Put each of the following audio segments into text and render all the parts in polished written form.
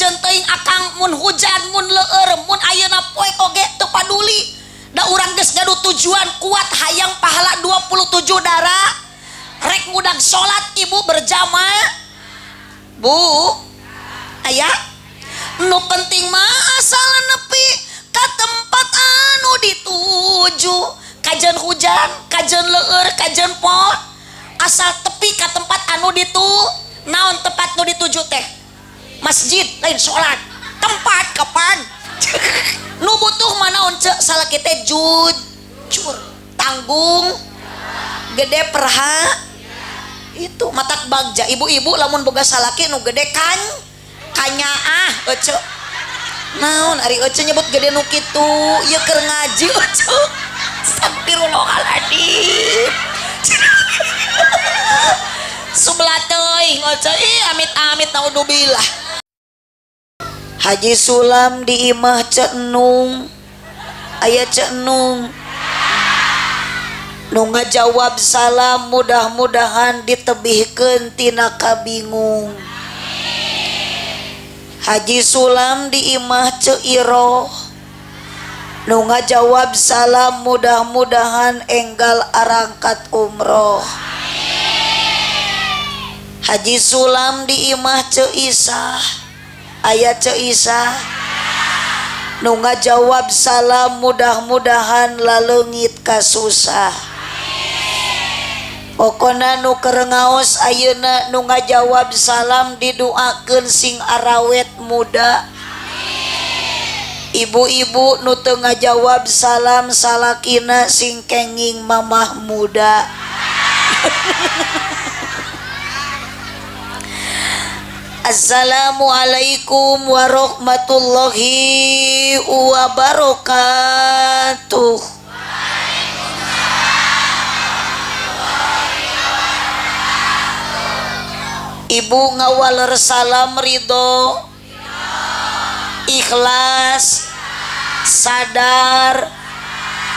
Kajeun teuing akang mun hujan mun leueur mun ayeuna poek oge teu paduli. Da urang geus gaduh tujuan kuat hayang pahala 27 darah. Rek ngudag salat ibu berjamaah. Bu, aya nu penting mah asal nepi ka tempat anu dituju. Kajeun hujan, kajeun leueur, kajeun poek, asal tepi ka tempat anu ditu. Naon tempat nu dituju teh? Masjid, lain salat. Tempat kapan? Nu butuh mah naon ceuk salah kita jujur, tanggung gede perha itu matak bagja ibu-ibu lamun boga salaki nu gede kan kanyaah ece naon ari ece nyebut gede nu kitu ieu keur ngaji ece astagfirullahaladzim sebelah teuing ece ih amit-amit naudzubillah. Haji Sulam di imah Ceu Nung aya Ceu Nung nu ngajawab salam mudah-mudahan ditebihkeun tina kabingung. Haji Sulam di imah Ceu Iroh nu ngajawab salam mudah-mudahan enggal arangkat umroh. Haji Sulam di imah Ceu Isah aya Ceu Isah nu ngajawab salam mudah-mudahan laleungit kasusah. Pokona nu keur ngaos ayeuna nu ngajawab salam diduakeun sing arawet muda. Ibu-ibu nu teu ngajawab salam salakina sing kenging mamah muda. Assalamualaikum warahmatullahi wabarakatuh. Ibu ngawaler salam ridho, ikhlas, sadar,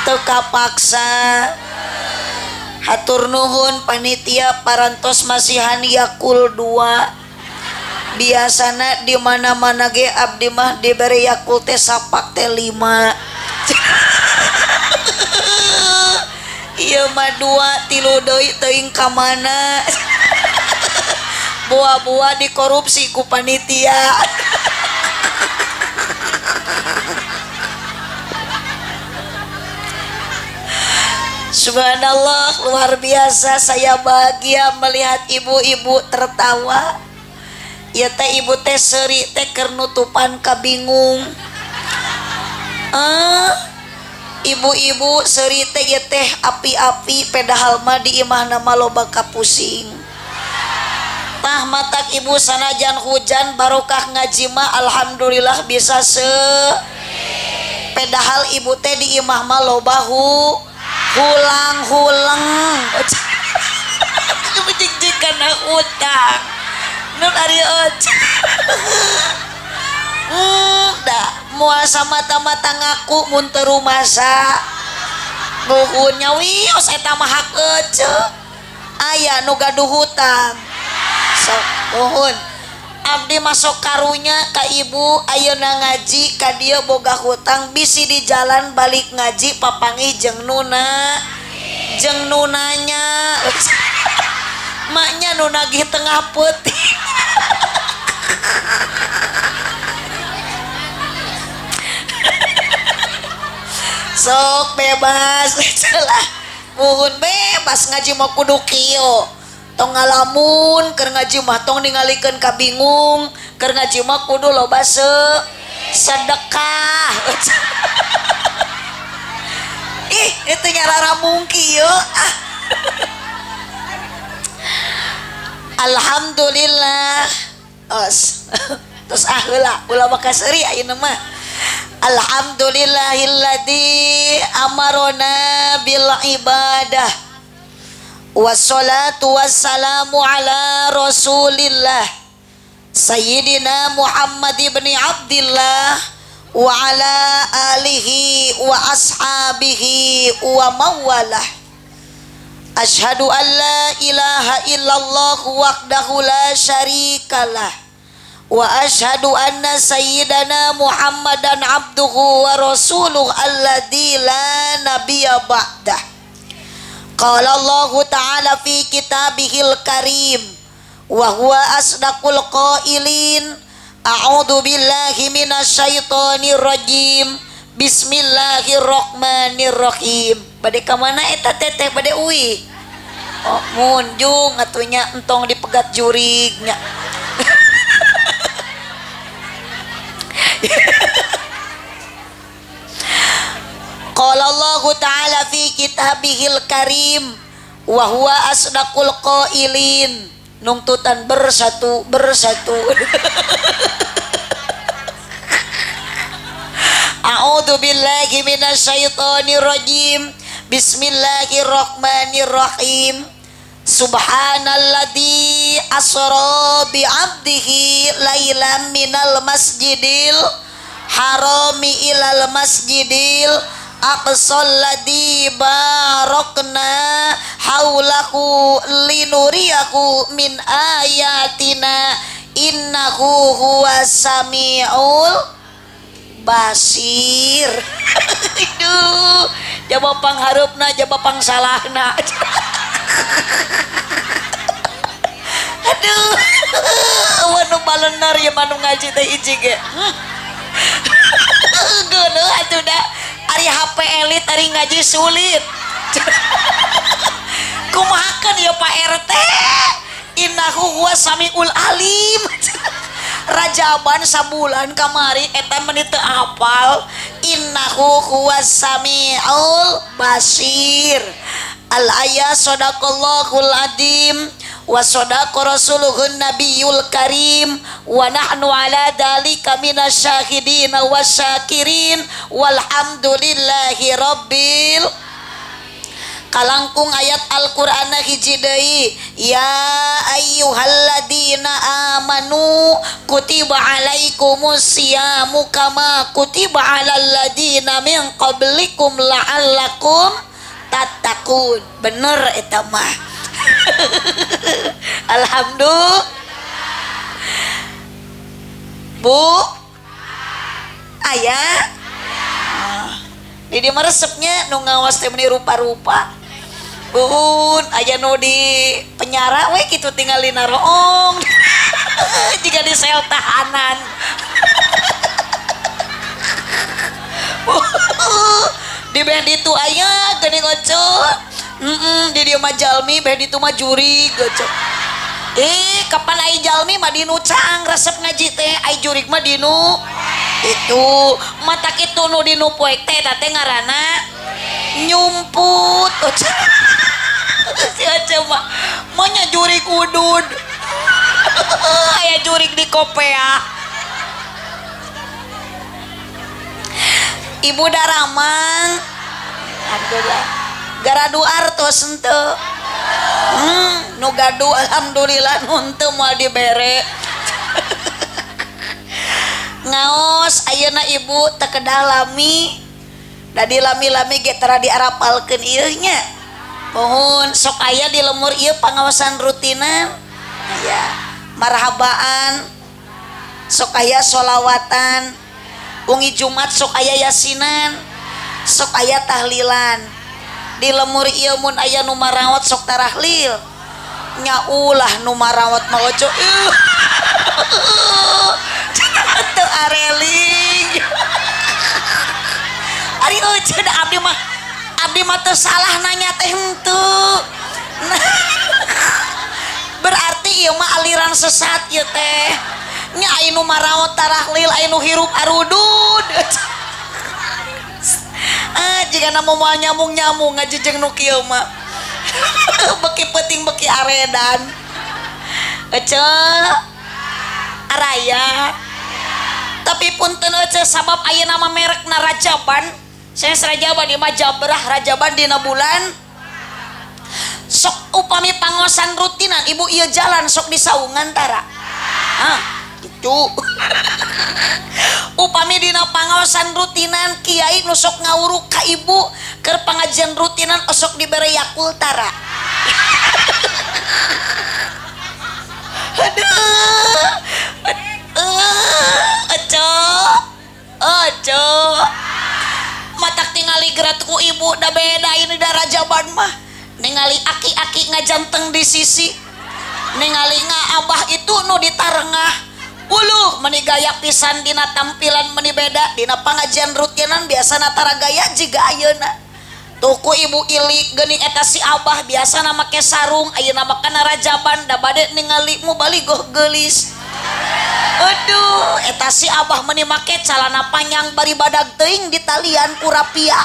teu kapaksa. Hatur nuhun panitia parantos masihan Yakul 2. Biasana di mana-mana ge abdi mah dibere Yakul teh sapak teh 5. Ieu mah 2 3 deui teuing ka mana. Buah-buah dikorupsi ku panitia. Subhanallah, luar biasa saya bahagia melihat ibu-ibu tertawa. Ya teh ibu teh seuri teh keur nutupan kabingung. Ibu-ibu seuri teh ieu teh api-api padahal mah di imahna mah loba kapusing. Tah matak ibu sanajan hujan barokah ngaji mah alhamdulillah bisa se. Padahal ibu teh di imah mah loba hulang-hulang. Jig-jig kana hutang. Nun ari ece. Da moal samata-mata ngaku mun teu rumasa. Nuhun nya wios eta mah hak ece. Aya nu gaduh hutang. Sok nuhun. Abdi masuk karunya ka ibu ayeuna ngaji ka dieu boga hutang bisi di jalan balik ngaji papangih jeung nuna. Jeung nunanya. Maknya nu nagih tengah peuting. Sok bebas lah. Muhun bebas ngaji mah kudu kieu. Tong ngalamun keur ngaji mah tong ningalikeun ka bingung, keur ngaji mah kudu loba sedekah. Ih, itu nyarara mungki yeuh. Ah. Alhamdulillah. Os. Terus ah heula, ulah bakal seuri ayeuna mah. Alhamdulillahilladzi amarona bil ibadah. Wassalatu wassalamu ala Rasulillah Sayyidina Muhammad ibn Abdillah wa ala alihi wa ashabihi wa mawalah. Ashhadu an la ilaha illallah wahdahu la syarikalah Wa asyhadu anna sayyidana Muhammadan abduhu wa rasuluhu alladzi la nabiyya ba'dah. Qala Allahu ta'ala fi kitabihil karim wa huwa asdaqul qailin. A'udzu billahi minasyaitonir rajim. Bismillahirrahmanirrahim. Bade ka mana eta teteh bade uwi? Oh, munjung atunya entong dipegat jurignya. Qala Allahu ta'ala fi kitabihil karim wa huwa asdaqul qailin. Nungtutan bersatu bersatu. A'udzu billahi minasyaitonir rajim. Bismillahirrahmanirrahim. Subhanalladzi asra bi 'abdihi lailan minal masjidil harami ilal masjidil aqsal ladzi barakna haulahu linuriyahu min ayatina innahu huwas samiul basir. Aduh, jaba panghareupna jaba pangsalahna. Aduh, wanu balenar ya manu ngaji teh hiji ge. Geuleuh atuh da ari HP elit ari ngaji sulit. Kumahakeun ya Pak RT? Innahu huwas samiul alim. Rajaban sabulan kamari eta meni teu hafal. Innahu huwas samiul basir. Al ayat sadaqallahul adim wa sadaqa rasuluhun nabiyul karim wa nahnu ala dalika minasyahidin wasyakirin walhamdulillahi rabbil. Kalangkung ayat Al-Qur'an hiji deui, ya ayyuhalladzina amanu kutiba alaikumus siyamu kama kutiba alal ladzina min qablikum la'allakum tattaqun. Bener eta mah. Alhamdulillah. Bu aya di dieu mah resepnya nu ngawas teh meuni rupa-rupa. Bun aya nu di penyara we kitu tinggal dina roong. Jika di sel tahanan. Di beh ditu aya geuning oce. Di dieu mah jalmi, beh ditu mah jurig oce. Kapan ai jalmi mah dinu caang resep ngaji teh, ai jurig mah dinu itu. Mata kitu nu dinu poek teh eta teh ngaranna nyumput. Oce. Si oce mah manya jurig udud. Aya jurig di kopea. Ibu daramang alhamdulillah garadu artos henteu. Nu gaduh alhamdulillah nu henteu moal dibere. Ngaos ayeuna ibu teu kedah lami. Da di lami-lami ge tara diarapalkeun ieu nya. Pohon sok aya di lemur ieu pangaosan rutinan. Aya marhabaan, sok aya sholawatan, wengi Jumat sok aya yasinan, sok aya tahlilan. Di lemur ieu mun aya nu marawat sok tarahlil. Nya ulah nu marawat mah ojo. Teu areling. Ari euceun abdi mah teu salah nanya teh henteu. Berarti ieu mah aliran sesat ieu teh. Nya aya nu marawat tarahlil, aya nu hirup arudud. Jika nama mau nyamung-nyamung ngaji jeung nu kieu mah. Beki peuting beki aredan. Ece araya. Tapi punten ece sabab ayeuna mah merekna Rajaban. Sanes Rajaban ieu mah Jabrah Rajaban dina bulan. Sok upami pangosan rutinan ibu ieu jalan sok disaungan tara. Hah, gitu. Upami dina pangaosan rutinan kiai nu sok ngawuruk ka ibu keur pangajian rutinan osok dibere Yakult tara. Aduh. Aki ngajanteng di sisi ningali abah itu nu di tarengah. Uluh meni gaya pisan dina tampilan meni beda dina pangajian rutinan biasana tara gaya jiga ayeuna. Tuh ku ibu ilik geuning eta si abah biasana make sarung ayeuna mah kana rajaban da bade ningali mubaligoh geulis. Aduh eta si abah meni make calana panjang bari badag teuing ditalian ku rapia.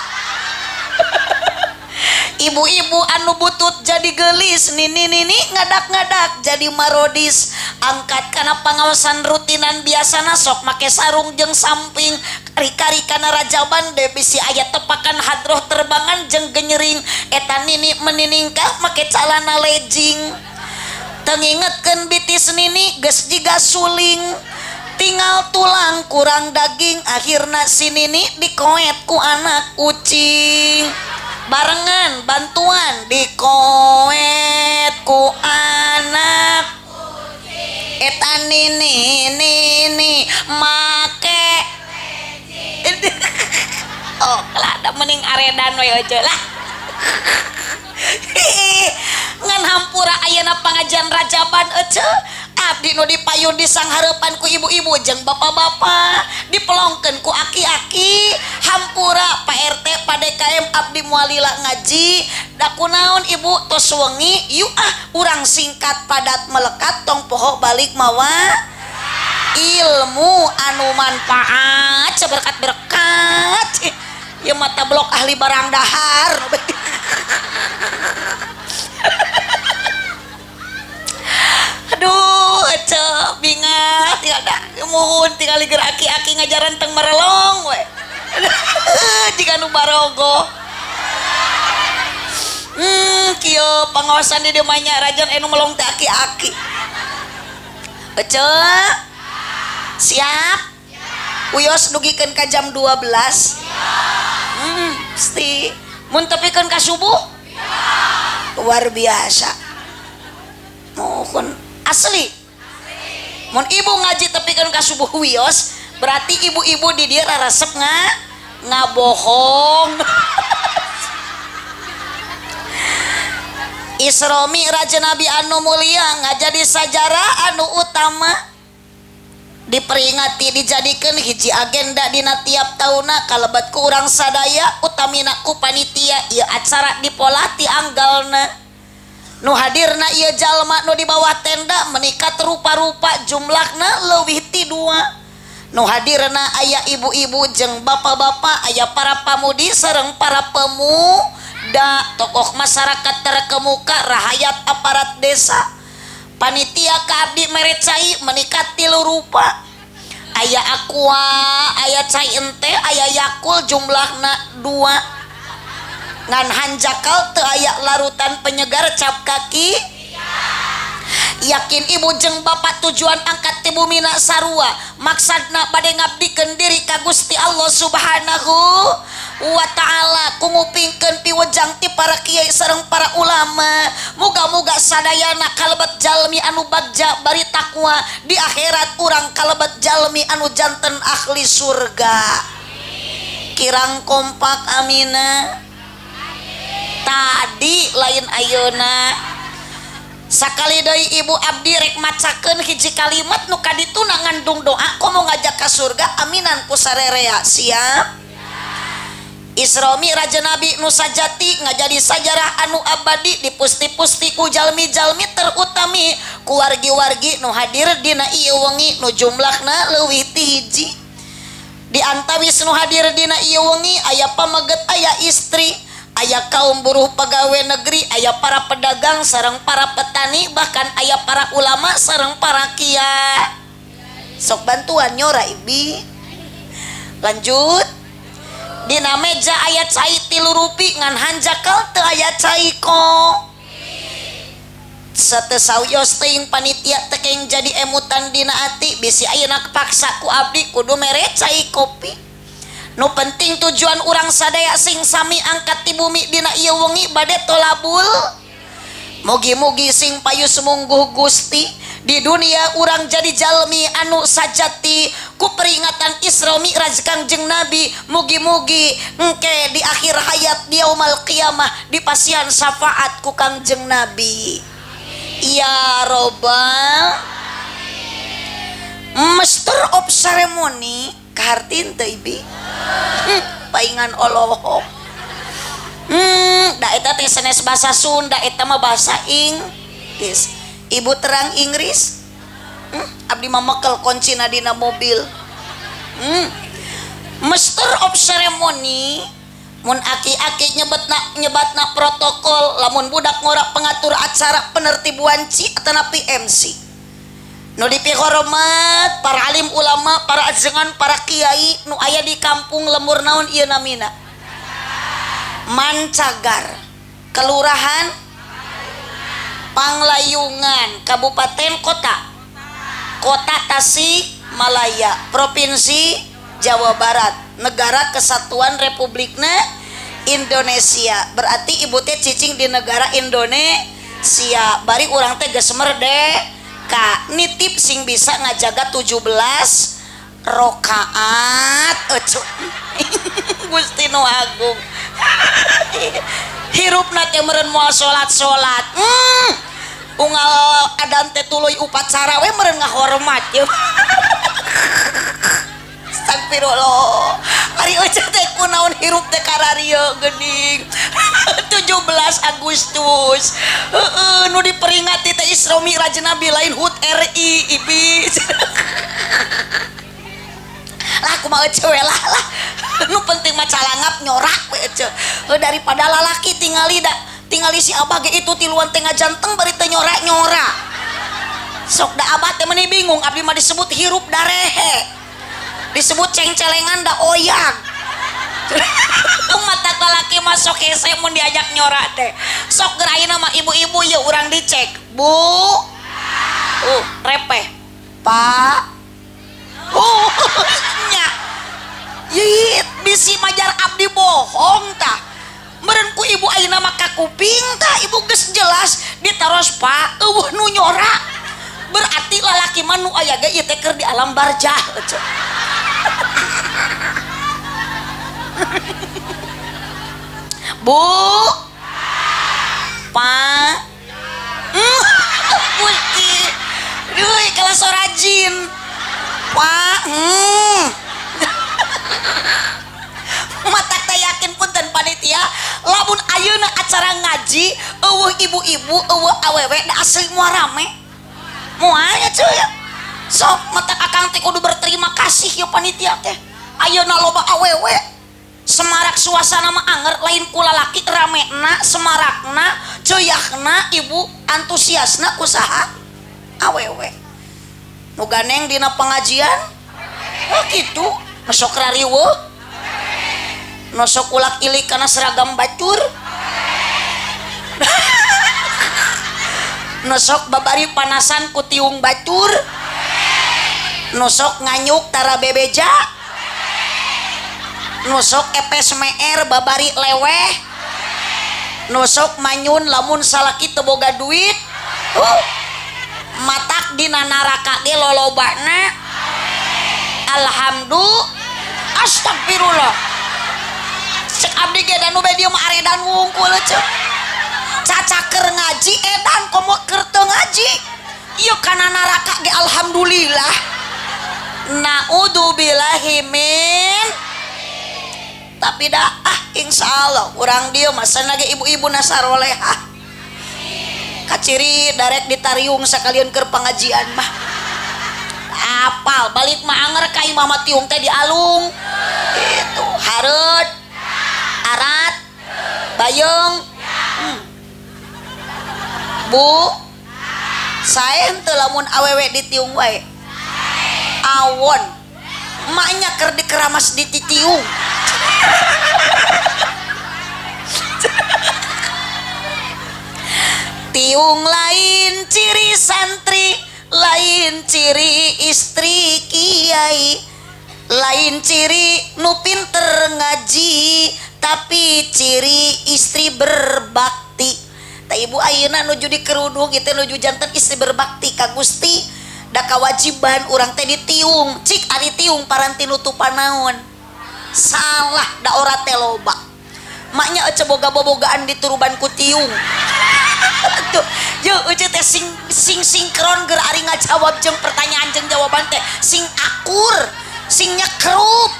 Ibu-ibu anu butut jadi gelis, nini-nini ngadak-ngadak jadi marodis. Angkat kana pangaosan rutinan biasana sok make sarung jeung samping, kari-kari kana rajaban de bisi aya tepakan hadroh terbangan jeung genyering. Eta nini meniningkah make calana legging. Teu ngingetkeun bitis nini geus jiga suling. Tinggal tulang kurang daging, akhirna si nini dikoet ku anak kucing. Barengan bantuan dikoet ku anak kucing. Eta nini nini make oh kelada mending aredan we aja lah. Ngan hampura ayeuna pangajian rajaban ece abdi nu dipayun di sanghareupan ku ibu-ibu jeung bapak-bapak dipelongkeun ku aki-aki. Hampura Pak RT Pak DKM abdi moal lila ngaji da kunaon ibu tos wengi yuk ah urang singkat padat melekat tong poho balik mawa ilmu anu manfaat seberkat-berkat ya mata blok ahli barang dahar. Aduh ece bingat ya da muhun tinggal geur aki-aki ngajaran teng merelong we. Jika nu barogo. Kieu pangaosan di dieu mah nya rajan anu melong teh aki-aki. Ece siap? Uyos dugikeun ka jam 12. Pasti mun tepikeun ka subuh? Luar biasa. Mohon asli. Mun ibu ngaji tepikeun ka subuh wios, berarti ibu-ibu di dieu raresep ngabohong. Isra Mi'raj Nabi anu mulia ngajadi sajarah anu utama diperingati dijadikan hiji agenda dina tiap tauna kalebet ku urang sadaya utamina ku panitia ieu acara dipolah ti anggalna. Nu hadirna ieu jalma nu di bawah tenda menikat rupa-rupa jumlahna leuwih ti dua. Nu hadirna aya ibu-ibu jeung bapak-bapak, aya para pamudi sareng para pemuda, tokoh masyarakat terkemuka, rahayat aparat desa. Panitia ka abdi mere cai menikat tilu rupa. Aya aqua, aya cai ente, aya yakul jumlahna dua. Ngan hanjakal teu aya larutan penyegar cap kaki. Yakin ibu jeung bapak tujuan angkat ti bumina sarua maksadna bade ngabdikeun diri ka Gusti Allah Subhanahu wa ta'ala ku ngupingkeun piwejang ti para kiai sareng para ulama. Muga-muga sadayana kalebet jalmi anu bagja bari takwa di akhirat urang kalebet jalmi anu janten ahli surga. Kirang kompak amina. Tadi lain ayeuna. Sakali deui ibu abdi rek macakeun hiji kalimat nu kadituna ngandung doa komo ngajak ka surga aminan ku sarerea. Siap? Isra Mi'raj Nabi nu sajati ngajadi sajarah anu abadi dipusti-pusti ku jalmi-jalmi terutami ku wargi-wargi nu hadir dina ieu wengi nu jumlahna leuwih ti hiji. Di antawis nu hadir dina ieu wengi aya pameget, aya istri, aya kaum buruh pegawai negeri, aya para pedagang sareng para petani, bahkan aya para ulama sareng para kiai. Sok bantuan nyora ibi. Lanjut. Dina meja aya cai tilu rupi ngan hanjakal teu aya cai ko. Sateu sawios teuing panitia teu keng jadi emutan dina ati bisi ayeuna paksa ku abdi kudu mere cai kopi. Nu penting tujuan urang sadaya sing sami angkat ti bumi dina ieu wengi bade tolabul. Mugi-mugi sing payu sumungguh Gusti Di dunia urang jadi jalmi anu sajati ku peringatan Isra Mi'raj Kangjeng Nabi, mugi-mugi engke di akhir hayat di yaumul qiyamah dipasihan syafaat ku Kangjeng Nabi. Ya robbal Master of ceremony kahartin teu ibi. Paingan olohok. Da eta teh sanes bahasa Sunda, eta mah bahasa Inggris. Ibu terang Inggris? Abdi mah mekel kuncina dina mobil. Master of ceremony mun aki-aki nyebatna protokol, lamun budak ngora pengatur acara penertib wanci atanapi MC. Nu dipihormat para alim ulama, para ajengan, para kiai nu aya di kampung lembur naon ieu namina? Mancagar, Kelurahan Panglayungan, Kabupaten Kota, Kota Tasikmalaya, Provinsi Jawa Barat, Negara Kesatuan Republikna Indonesia. Berarti ibu teh cicing di negara Indonesia. Bari urang teh geus merdeka. Nitip sing bisa ngajaga 17 rokaat. Eucuh. Gusti nu agung. Hirupna teh meureun moal salat-salat. Unggal adan teh tuluy upacara we meureun ngahormat ye. Astagfirullah. Ari euceuh teh kunaon hirup teh kararieu geuning. 17 Agustus. Heeh, nu diperingati teh Isra Mi'raj Nabi lain HUT RI ibi. Lah kumaha euceuh we lah lah. Nu penting mah calangap nyorak we euceuh. Daripada lalaki tingali da tingali si abah ge itu tiluan teh ngajanteng bari teu nyorak-nyorak. Sok da abah teh meuni bingung, abdi mah disebut hirup darehe. Disebut cengcelengan da oyag. Mata lalaki mah sok hese mun diajak nyorak teh. Sok geur ayeuna mah ibu-ibu ye urang dicek. Bu. Repeh. Pak. Nya. Yit bisi majar abdi bohong tah. Meureun ku ibu ayeuna mah ka kuping tah, ibu geus jelas ditaros Pak eueuh nu nyorak. Berarti lalaki mah nu aya ge ieu teh keur di alam barjah. Bu, Pak, Gusti, duh kalau sorajin, Pak, mata tak yakin punten panitia, lamun ayeuna acara ngaji, eueuh ibu-ibu, eueuh awewe, da asli moal rame, moal nya cuy. Sok mata akang teh kudu berterima kasih ya panitia teh. Ayeuna loba awewe. Semarak suasana mah anger lain ku lalaki ramena semarakna ceuyahna ibu antusiasna kusaha awewe. Nu ganeng dina pengajian? Oh kitu, nu sok rariweuh. Nu sok ulak ilik kana seragam bacur. Nu sok babari panasan ku tiung bacur. Nu sok nganyuk tara bebeja. Nusok epes meer babari leweh. Nusok manyun lamun salaki teu boga duit. Matak dina naraka ge lolobana. Alhamdulillah. Astagfirullah. Cek abdi ge dan nu be dieu mah aredan wungkul cek. Cacaker ngaji edan komo keur teu ngaji. Ieu kana naraka ge alhamdulillah. Naudzubillahi min. Tapi dah insya Allah urang dieu mah sana ge ibu-ibu nasarolehah. Kaciri darek ditariung sakalian keur pengajian mah. Apal balik mah anger ka imah mah tiung teh dialung. Itu hareut, arat, bayeung. Bu, sae henteu lamun awewe ditiung wae. Awon. Maknya keur dikeramas dititiung. Tiung lain ciri santri, lain ciri istri kiai, lain ciri nu pinter ngaji, tapi ciri istri berbakti. Tah ibu ayeuna nuju dikerudung ieu teh nuju janten istri berbakti ka Gusti. Da kawajiban urang teh ditiung. Cik ari tiung paranti nutupan naon? Salah da ora teh loba. Maknya ece boga-bobogaan dituruban ku tiung. Tuh, yeuh ece teh sing sing sinkron ger ari ngajawab jeung pertanyaan jeung jawaban teh sing akur, sing nyekrup.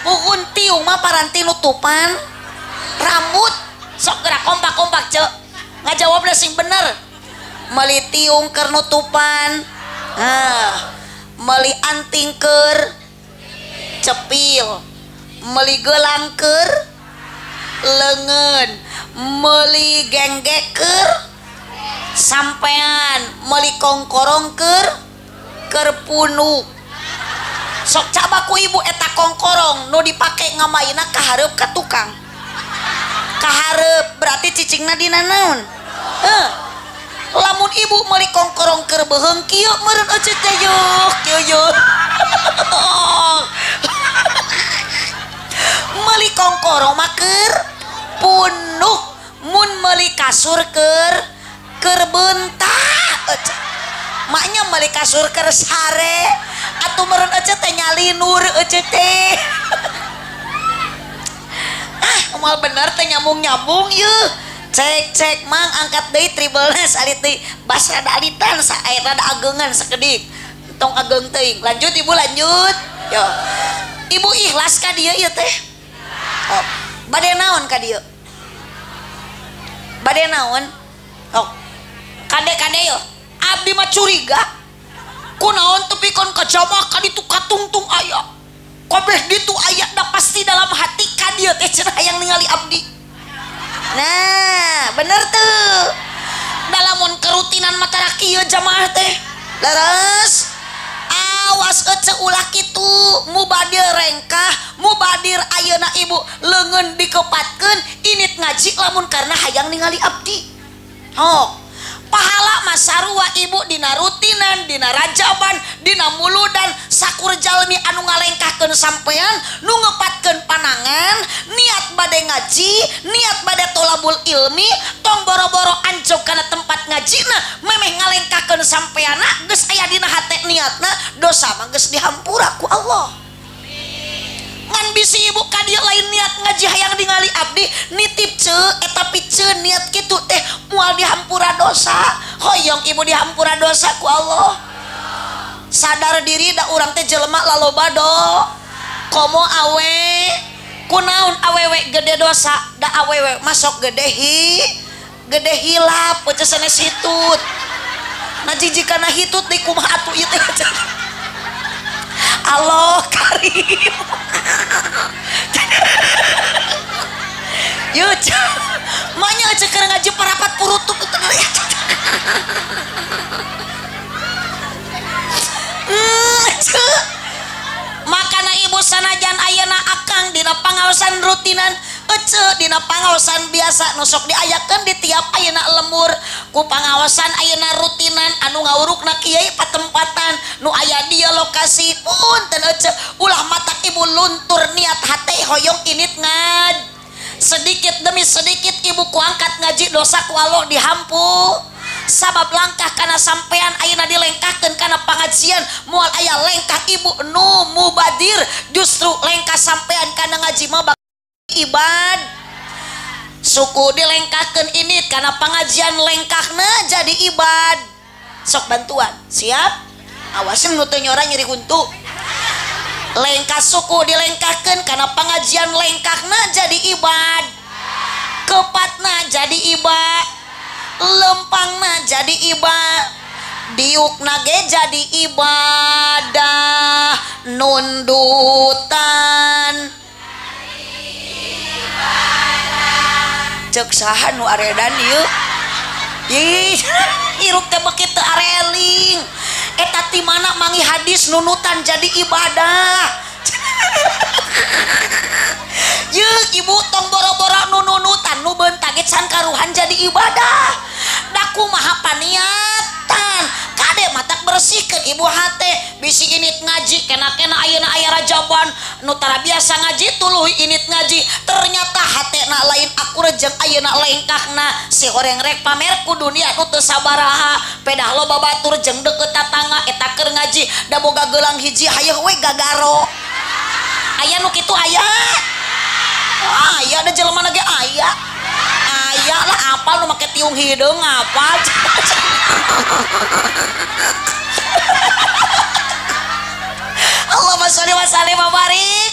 Puhun tiung mah paranti nutupan rambut. Sok gerak kompak-kompak cek. Ngajawabna sing bener. Meuli tiung keur nutupan. Nah, meuli anting keur cepil, meuli gelang keur leungeun, meuli genggek keur sampean, meuli kongkorong keur punuk. Sok caba ku ibu eta kongkorong nu dipake ngamaina kahareup ka tukang. Kahareup berarti cicingna dina naon? Heuh. Lamun ibu meuli kongkorong keur beuheung kieu meureun euceu teh yeuh kieu yeuh. Meuli kongkorong mah keur punuk, mun meuli kasur keur beunta euceu. Maknya meuli kasur keur sare atuh meureun euceu teh nyalinur euceu teh. Ah, moal bener teh nyambung-nyambung yeuh. Cek cek mang angkat deui tribelna salit deui bas rada alitan sae rada ageungan sakedik tong ageung teuing. Lanjut ibu lanjut. Yo. Ibu ikhlas ka dieu ieu teh? Oh, bade naon ka dieu? Bade naon? Oh. Kade-kade yo. Abdi mah curiga. Kunaon tepikeun ka jamaah ka ditu katungtung aya. Kabeh ditu aya da pasti dalam hati ka dieu teh cenah hayang ningali abdi. Nah, bener tuh. Dalamun kerutinan mataraki ieu jamaah teh. Leres. Awas ece ulah kitu, mubadir rengkah, mubadir ayeuna ibu leungeun dikepatkeun init ngaji lamun karena hayang ningali abdi. Oh. Pahala mah sarua ibu dina rutinan, dina rajaban, dina muludan, sakur jalmi anu ngalengkahkeun sampean, nu ngepatkeun panangan, niat bade ngaji, niat bade tolabul ilmi, tong boro-boro anjog kana tempat ngajina, memeh ngalengkahkeun sampeanna geus aya dina hate niatna, dosa mah geus dihampura ku Allah. Ngan bisi ibu ka dieu lain niat ngaji hayang ningali abdi, nitip ceu eta piceun niat kitu teh moal dihampura dosa. Hoyong ibu dihampura dosa ku Allah. Sadar diri da urang teh jelema laloba do. Komo awe kunaon awewe gede dosa da awewe masuk gede hi gede hilap peuceus sanes hitut. Nah jijikana hitut deui kumaha atuh ieu teh. Allah karim. Yuk, maknya aja keur ngaji parapat purutuk. Makana ibu sanajan ayeuna akang dina pangaosan rutinan ece dina pangaosan biasa nu sok diayakeun di tiap ayeuna lembur ku pangaosan ayeuna rutinan anu ngawurukna kiai patempatan nu aya dia lokasi punten ece ulah matak ibu luntur niat hate hoyong init ngad sedikit demi sedikit ibu ku angkat ngaji dosa ku Allah dihampu sabab langkah kana sampean ayeuna dilengkahkeun kana pangajian moal aya lengkah ibu nu mubadir justru lengkah sampean kana ngaji mah ibad suku dilengkahkeun ini kana pangajian lengkahna jadi ibad sok bantuan siap awasin nu teu nyora nyeri huntu lengkah suku dilengkahkeun kana pangajian lengkahna jadi ibad kepatna jadi ibad lempangna jadi ibad diukna ge jadi ibadah nundutan cek saha nu aredan ieu ih hirup teh beuki teu areling eta ti mana mangi hadis nunutan jadi ibadah. Yeuh ibu tong boro-boro nu nunutan nu beunta ge can karuhan jadi ibadah da kumaha paniatan kade matak bersihkeun ibu hate bisi init ngaji kena-kena ayeuna aya rajaban nu tara biasa ngaji tuluh init ngaji ternyata hatena lain akur jeung ayeuna lengkahna si horeng rek pamer ku dunia nu teu sabaraha pedah loba batur jeung deukeut tatangga eta keur ngaji da boga gelang hiji hayeuh we gagaro aya nu kitu aya aya da jelema ge aya aya lah apal nu make tiung hideung apal. Allahumma sholli wa sallim wa barik.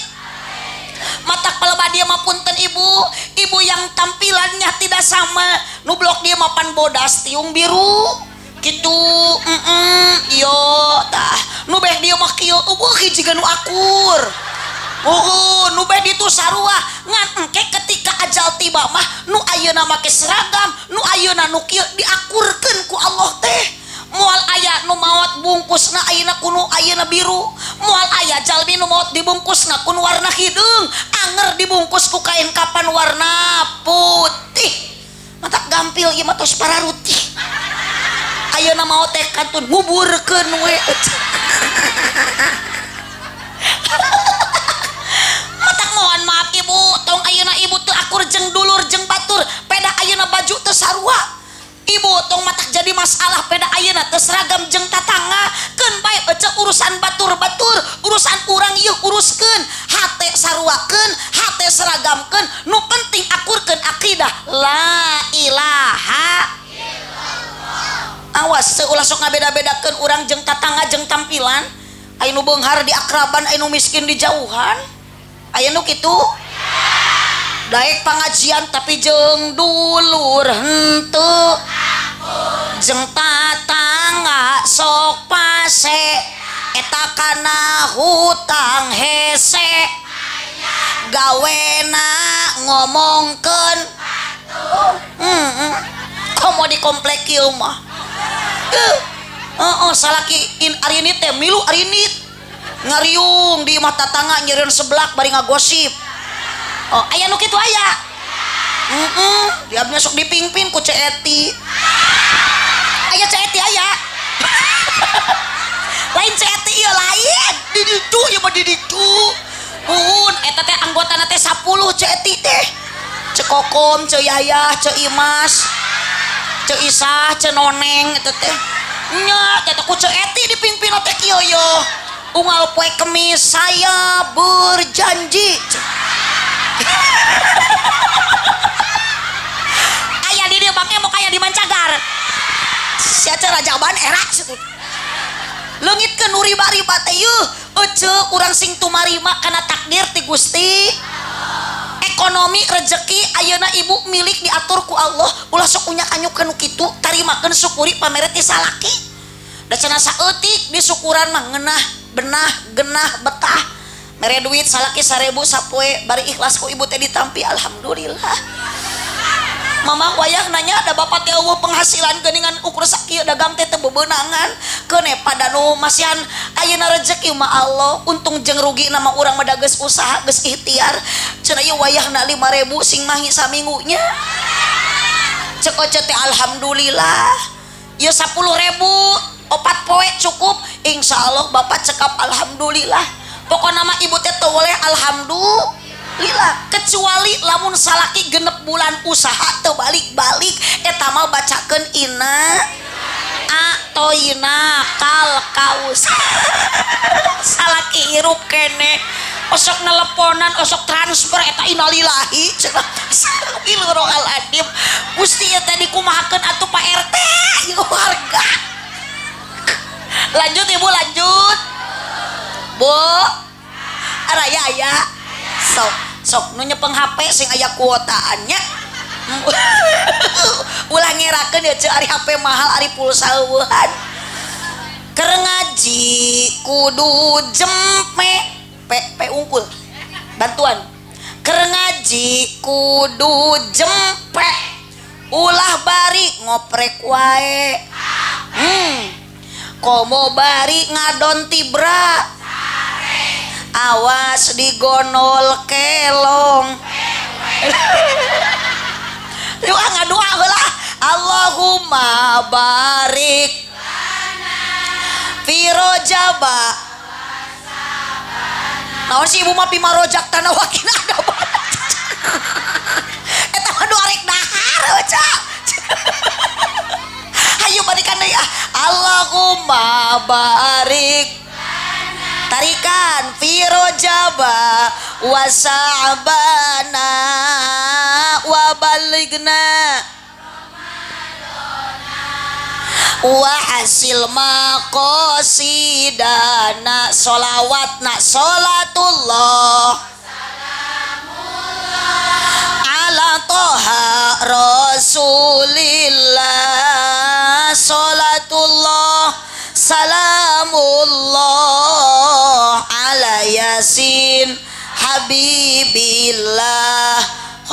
Matak palebah dia mah punten ibu, ibu yang tampilannya tidak sama nu blok dia mah pan bodas tiung biru kitu yo tah nu beh dia mah kieu eueuh hiji nu akur. Oh, nu beh ditu sarua ngan engke ketika ajal tiba mah nu ayeuna make seragam, nu ayeuna nu kieu diakurkeun ku Allah teh. Moal aya nu maot bungkusna ayeuna kuno ayeuna biru, moal aya jalmi nu maot dibungkusna kun warna hideung, anger dibungkus ku kain kapan warna putih. Matak gampil ieu mah tos pararutih. Ayeuna maot teh kantun nguburkeun we. Matak mohon maaf ibu, tong ayeuna ibu teu akur jeung dulur jeung batur, peda ayeuna baju teu sarua. Ibu tong matak jadi masalah peda ayeuna teu seragam jeung tatangga, keun bae ece urusan batur-batur, urusan urang ieu uruskeun, hate saruakeun, hate seragamkeun, nu penting akurkeun akidah la ilaha illallah. Awas seulah sok ngabeda-bedakeun urang jeung tatangga jeung tampilan. Aya nu beunghar di akraban, aya nu miskin di jauhan. Aya nu kitu daek pangajian tapi jeung dulur henteu jeung tatangga sok pase eta kana hutang hese gawena ngomongkeun komo di komplek kieu mah heeh salaki in arinit teh milu arinit ngariung di imah tatangga nyieun seblak bari ngagosip. Oh, aya nu kitu aya. Heeh, dia sok dipingpin ku Ceu Eti. Aya Ceu Eti aya. Lain Ceu Eti ieu lain. Di ditu ieu mah di ditu. Puhun eta teh anggotana teh 10 Ceu Eti teh. Ceu Kokom, Ceu Yayah, Ceu Imas, Ceu Isah, Ceu Noneng eta teh. Nya eta ku Ceu Eti dipingpin teh kieu yo. Unggal poe Kemis saya berjanji. Aya di dieu make mau kaya di Mancagar. Sia teh rajaban era situ. Leungitkeun nu riba-riba teh yeuh, ece urang sing tumarima kana takdir ti Gusti. Ekonomi rezeki ayeuna ibu milik diatur ku Allah, ulah sok unyak-anyuk nu kitu, tarimakeun syukuri pamere ti salaki. Da cenah saeutik disukuran mah ngeunah, benah, genah, betah. Mere duit salaki 1000 sapoe bari ikhlas ku ibu teh ditampi alhamdulillah. Mama wayah nanya ada bapak teh eueuh penghasilan geuningan ukur sakieu dagang teh teu bebeunangan keun pada nu masihan ayeuna rezeki mah Allah untung jeung rugi nama urang mah da geus usaha geus ikhtiar cenah ieu wayahna 5000 sing mahi saminggu nya. Cek oce teh alhamdulillah ieu 10.000 opat poe cukup insyaallah bapak cekap alhamdulillah. Pokokna mah ibu teh teu boleh alhamdulillah kecuali lamun salaki genep bulan usaha teu balik-balik eta mah bacakeun inna atoina kal kaus. Salaki hirup kene osok neleponan osok transfer eta innalillahi cenah astagfirullahaladzim Gusti ieu teh dikumahakeun atuh Pak RT ieu warga. Lanjut ibu lanjut. Bu, araya aya, sok sok nu nyepeng HP sing aya kuotaannya. Ulah ngerakeun ya ceu ari HP mahal ari pulsa eueuhan. Keur ngaji kudu jempe p p unggul. Bantuan. Keur ngaji kudu jempe. Ulah bari ngoprek wae. Komo bari ngadon tibra. Awas digonol kelong. Doa ngadoa heula. Allahumma barik Fi rojaba. Naon sih ibu mah pima rojak tanah wakina ada eta mah nu arek dahar oca. Hayu balikan deui ah. Allahumma barik tarikan fi rojaba wa sa'bana wa baligna wa hasil maqasidana sholawat na sholatullah ala toha rasulillah sholatullah salamullah ala yasin habibillah.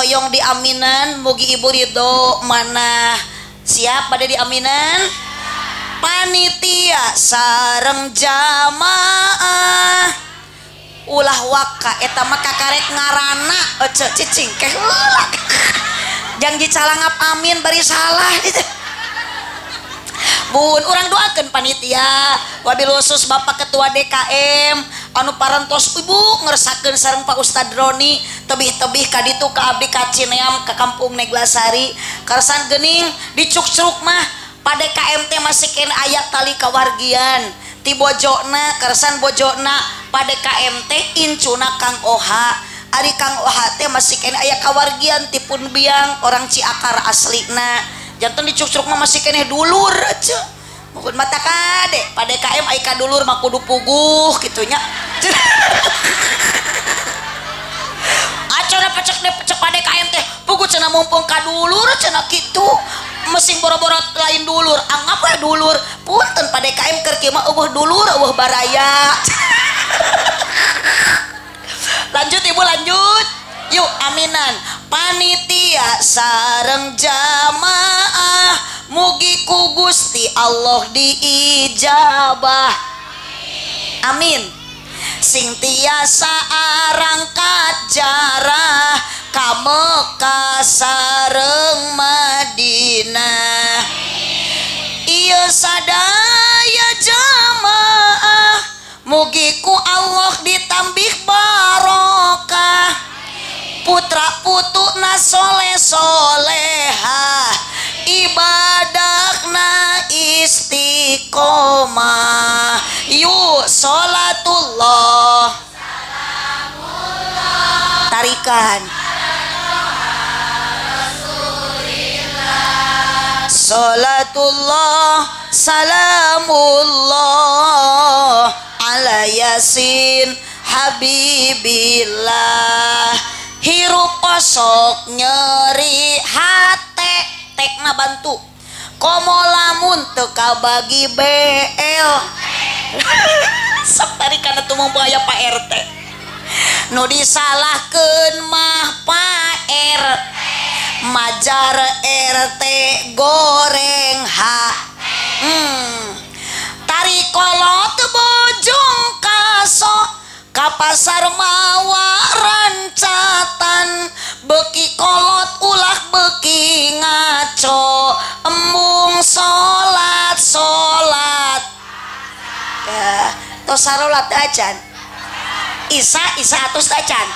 Hoyong diaminan mugi ibu ridho mana siap pada diaminan panitia sareng jamaah ulah waka eta mah kakarek ngarana ece cicing keh ulah janji calangap amin bari salah gitu. Bun urang doakeun panitia wabil khusus Bapak Ketua DKM anu parantos ibu ngersakeun sareng Pak Ustad Roni tebih-tebih ka ditu ka abdi ka Cineam ka Kampung Neglasari karsan geuning dicuk-curuk mah pa DKM teh masih kena aya tali kawargian ti bojona karsan bojona pa DKM teh incuna Kang Oha ari Kang Oha teh masih kena aya kawargian ti pun biang orang Ciakar aslina jantan dicuk-curuk mah masih keneh dulur aja mungkin mata kade pa DKM ai ka dulur mah kudu puguh kitunya. Acana pecek deh pecek pa DKM teh puguh cenah mumpung ka dulur cenah kitu mesing boro-boro lain dulur anggap we dulur punten pa DKM keur kieu mah eueuh dulur eueuh baraya. Lanjut ibu lanjut yuk aminan panitia sareng jamaah mugi ku Gusti Allah diijabah amin sing tiasa arangkat jarah ka Mekah sareng Madinah ieu sadaya jamaah mugi ku Allah ditambih barokah putra putuna soleh soleha ibadahna istiqomah yuk sholatullah salamullah tarikan sholatullah salamullah ala yasin habibillah. Hirup osok nyeri hate tekna bantu komo lamun teu kabagi BL sok tarikan atuh mumpung aya Pak RT nu disalahkeun mah Pak R majar RT goreng H tari kolot bojong kaso ka pasar mawa rancatan beki kolot ulah beki ngaco embung salat salat ya tos sarolat acan isa isa atus acan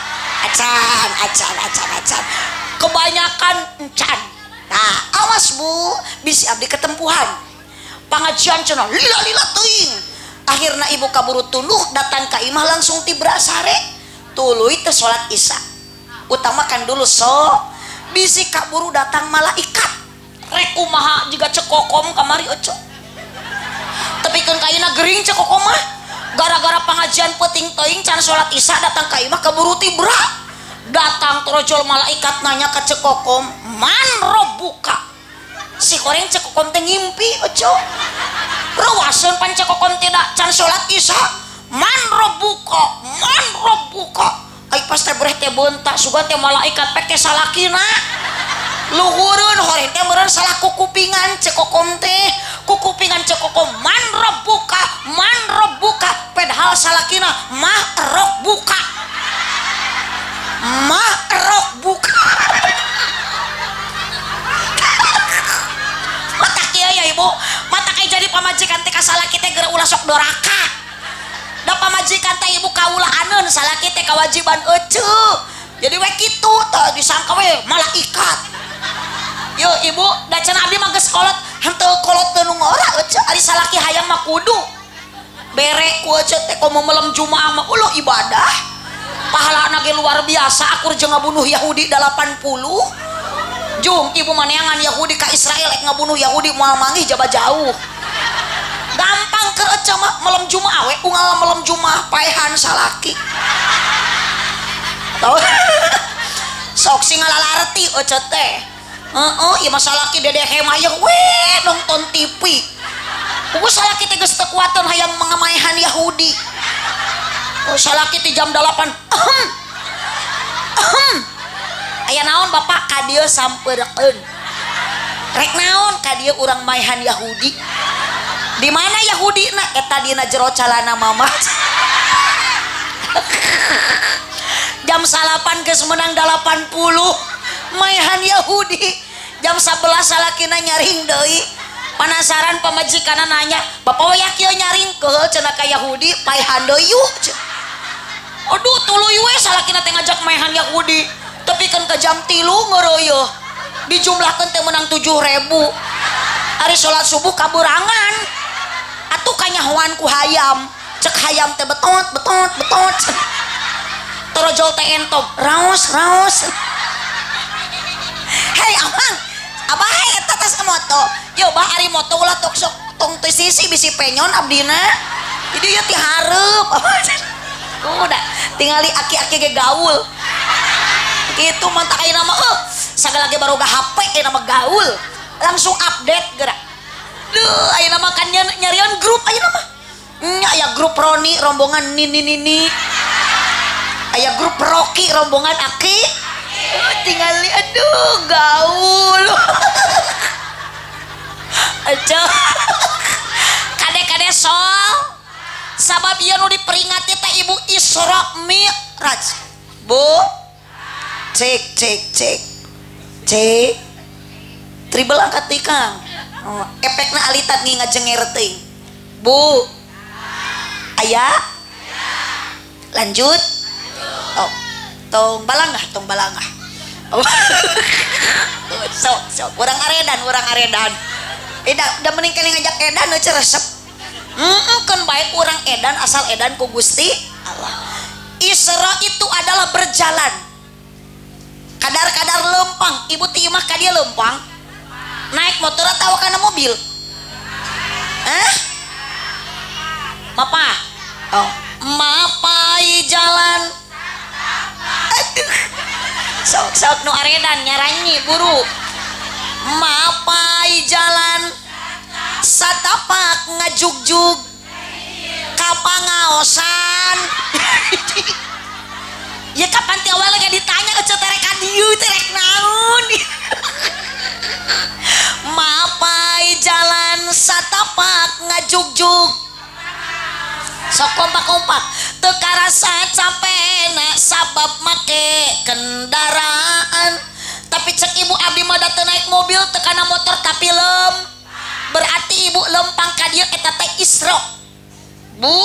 acan acan acan acan kebanyakan encan. Nah awas bu bisi abdi ketempuhan pengajian cenah lila lila teuing akhirna ibu kaburu tunduh datang ka imah langsung tibra sare tuluy teh salat isya utamakan dulu so bisi kaburu datang malaikat rek kumaha jiga cekokom kamari oco tapi kan kaina gering cekokom mah gara-gara pengajian penting teuing can salat isya datang ka imah kaburu tibra datang torojol malaikat nanya ka cekokom man robuka si koreng cekokom teh ngimpi oco rawaseun pan cekokom tidak can salat isya man robuka ai pas teh breh teh beunta sugan teh malaikat pek teh salakina luhureun horeng teh meureun salah kukupingan cekokom teh kukupingan cekokom man robuka padahal salakina mah robuka mah robuka. Mata kieu ya ibu mata kayak jadi pamajikan teh kasalaki teh geura ulah sok doraka. Da pamajikan teh ibu kaulaaneun salaki teh kewajiban eceu. Jadi we kitu teh disangka we malaikat. Yo ibu, da cenah abdi mah geus kolot, henteu kolot teu nu ngora eceu, ari salaki hayang mah kudu. Bere ku eceu teh komo melem Jumaah mah ulah ibadah. Pahalana ge luar biasa, akur jeung ngabunuh Yahudi 80. Jung ibu maneangan Yahudi ka Israel ek ngabunuh Yahudi moal manggih jaba jauh. Gampang keur eceu mah melem Jumaah we unggal melem Jumaah paehan salaki. Tau sok sing ngalalarti eceu teh. Heeh, ieu mah salaki dedehe mah we nonton TV. Puguh salaki teh geus teu kuateun hayang mangamaehan Yahudi. Oh salaki teh jam 8. Ahem. Ahem. Aya naon bapak ka dieu sampeurkeun. Rek naon ka dieu urang maehan Yahudi. Di mana Yahudi na eta dina jero calana mama. Jam 9 geus menang 80 maehan Yahudi. Jam 11 salakina nyaring deui. Penasaran pamajikanna nanya, "Bapak waya kieu nyaring keul cenah ka Yahudi paehan deui yuk." Aduh tuluy we salakina teh ngajak maehan Yahudi. Tepikeun ka jam 3 ngeureuyeuh. Dijumlahkeun teh menang 7.000. Ari salat subuh kaburangan. Atuh kanyahoan ku hayam. Cek hayam teh betot betot betot. Torojol teh entog, raos raos. Hei amang, abah eta tas moto. Yo bah ari moto ulah tok sok tong teu sisi bisi penyon abdina. Jadi ieu ti hareup. Udah tingali aki-aki ge gaul. Gitu mantak ayeuna mah sagala ge baroga HP ayeuna mah gaul. Langsung update geura. Duh ayeuna mah kan nyarian grup ayeuna mah. Nya aya grup Roni rombongan nini nini. Aya grup Rocky rombongan aki. Tingali aduh gaul. Aja. Kade-kade sol. Sabab ieu nu diperingati teh ibu Isra Mi'raj. Bu. Cek cek cek. Cek. Tribel angkat deui Kang. Oh, efekna alitat ngi ngajenger teuing. Bu. Aya? Lanjut. Oh, tong balangah, tong balangah. Oh. Sok sok urang aredan, urang aredan. Udah mending kali ngajak edan euy resep. Keun bae urang edan asal edan ku Gusti Allah. Isra itu adalah berjalan. Kadar-kadar lempang, ibu ti imah ka dieu lempang. Naik motor atawa kana mobil? Hah? Mapa? Oh, mapai jalan. Aduh. Sok-sok nu aredan nyaranyi buru. Mapai jalan satapak ngajugjug kapangaosan. Ya kapan ti awalnya gak ditanya eceu terek ka dieu terek naon. Mapai jalan satapak ngajugjug. Sok kompak-kompak teu karasa capena sabab make kendaraan. Tapi cek ibu abdi mah da teu naik mobil teu kana motor tapi lem. Berarti ibu lempang ka dieu eta teh Isra. Bu.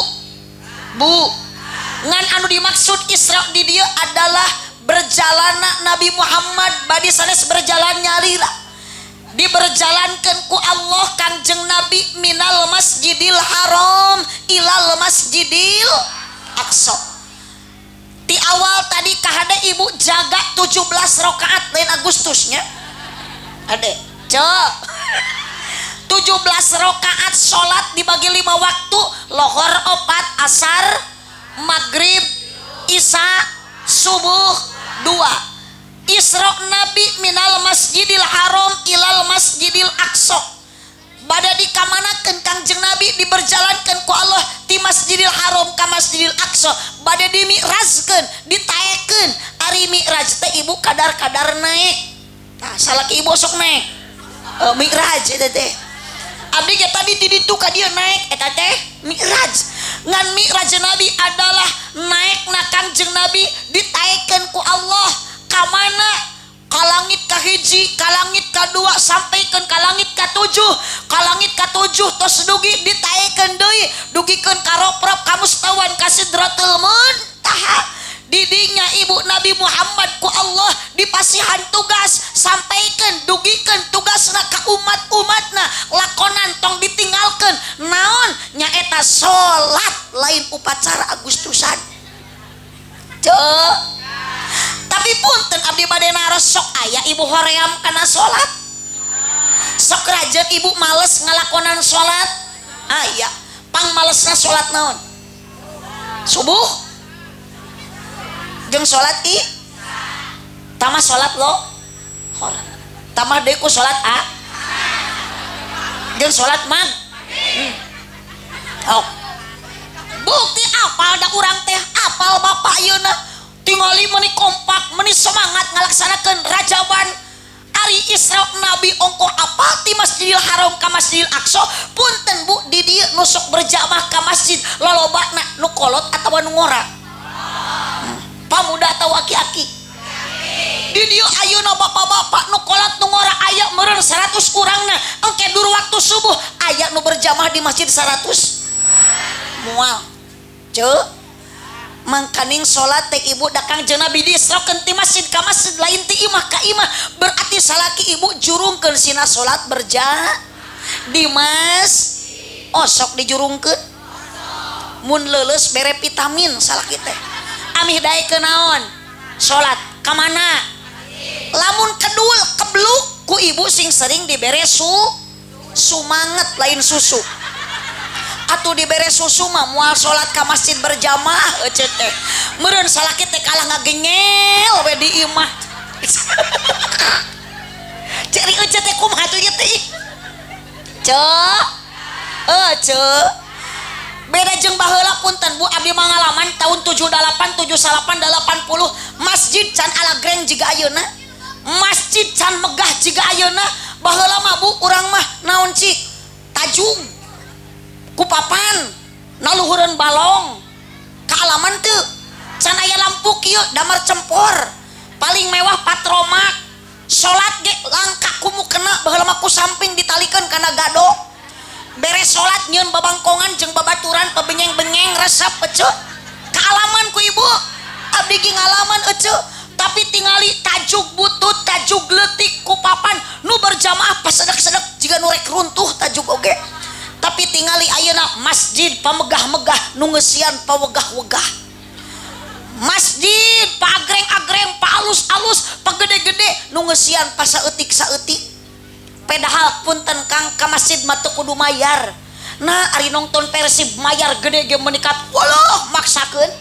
Bu. Ngan anu dimaksud Isra di dieu adalah berjalanna Nabi Muhammad badi sanes berjalan nyalira. Diberjalankeun ku Allah Kangjeng Nabi minal Masjidil Haram ilal Masjidil Aqsa. Di awal tadi kahade ibu jaga 17 rakaat lain Agustusnya. Ade, cek. 17 rakaat salat dibagi 5 waktu, lohor 4, asar, maghrib, isya, subuh 2. Isra Nabi minal Masjidil Haram ilal Masjidil Aqsa. Bada dikamanakeun Kangjeng Nabi diberjalankeun ku Allah ti Masjidil Haram ka Masjidil Aqsa. Bada dimi'rajkeun, ditaekeun. Ari mi'raj teh ibu kadar-kadar naik. Nah, salaki ibu sok naik. Mi'raj eta teh. Abdi ge tadi ti ditu ka dieu naik eta teh mi'raj. Ngan mi'raj Nabi adalah naikna Kangjeng Nabi ditaekeun ku Allah ka mana? Ka langit ka kahiji ka langit kadua sampaikeun ka langit katujuh, ka langit katujuh tos dugi ditaekeun deui dugikeun ka roprop ka mustawan ka sidratul muntaha. Didinya ibu Nabi Muhammad ku Allah dipasihan tugas sampaikan dugikan tugasna ka umat-umatna lakonan tong ditinggalkan naon nyaeta salat lain upacara Agustusan. Cek tapi punten abdi bade naros sok aya ibu hoream kana salat, sok rajeun ibu males ngalakonan salat, aya pang malesna salat naon subuh jeung salat i tamah salat lo hor tamah deui ku salat a jeung salat mag. Oh. Bukti apal da urang teh apal bapak ayeuna tingali meuni kompak meuni semangat ngalaksanakeun rajaban ari Isra Nabi ongkoh apal ti Masjidil Haram ka Masjidil Aqsa. Punten bu di dieu nu sok berjamaah ka masjid lolobana nu kolot atawa nu ngora, pamuda atau aki-aki. Di dieu ayeuna bapak-bapak nu kolot nu ngora aya meureun 100 urangna engke dur waktu subuh aya nu berjamaah di masjid 100 moal. Ceu mangkaning salat teh ibu da Kangjeng Nabi diisrokeun ti masjid ka masjid lain ti imah ka imah, berarti salaki ibu jurungkeun sina salat berjamaah di mas osok dijurungkeun mun leuleus bere vitamin salaki teh amih daekeun naon salat ka mana lamun kedul kebluk ku ibu sing sering dibere sumanget lain susu atuh dibere susu mah moal salat ka masjid berjamaah euceut teh meureun salaki teh kalah ngagenyel we di imah. Ceri euceut teh kumaha atuh ieu teh ceu ceu beda jeung baheula punten bu abdi mangalaman tahun 78 79 80 masjid can alagreng jiga ayeuna, masjid can megah jiga ayeuna. Baheula mah bu urang mah naon cik tajung ku papan naluhureun balong kaalaman teu can aya lampu kieu damar cempor paling mewah patromak salat ge langka kumu kena baheula mah ku samping ditalikeun kana gado beres salat nyeun babangkongan jeung babaturan pebenyeng-benyeng resep ece kaalaman ku ibu abdi ge ngalaman ece tapi tingali tajuk butut tajuk leutik ku papan nu berjamaah pasedek-sedek jiga nu rek runtuh tajuk oge tapi tingali ayeuna masjid pamegah-megah nu ngeusian pawegah-wegah masjid paagreng-agreng paalus-alus pagede-gede nu ngeusian pasaeutik-saeutik. Padahal punten kang ka masjid mah teu kudu mayar. Nah ari nonton Persib mayar gede ge menikat walah maksakeun.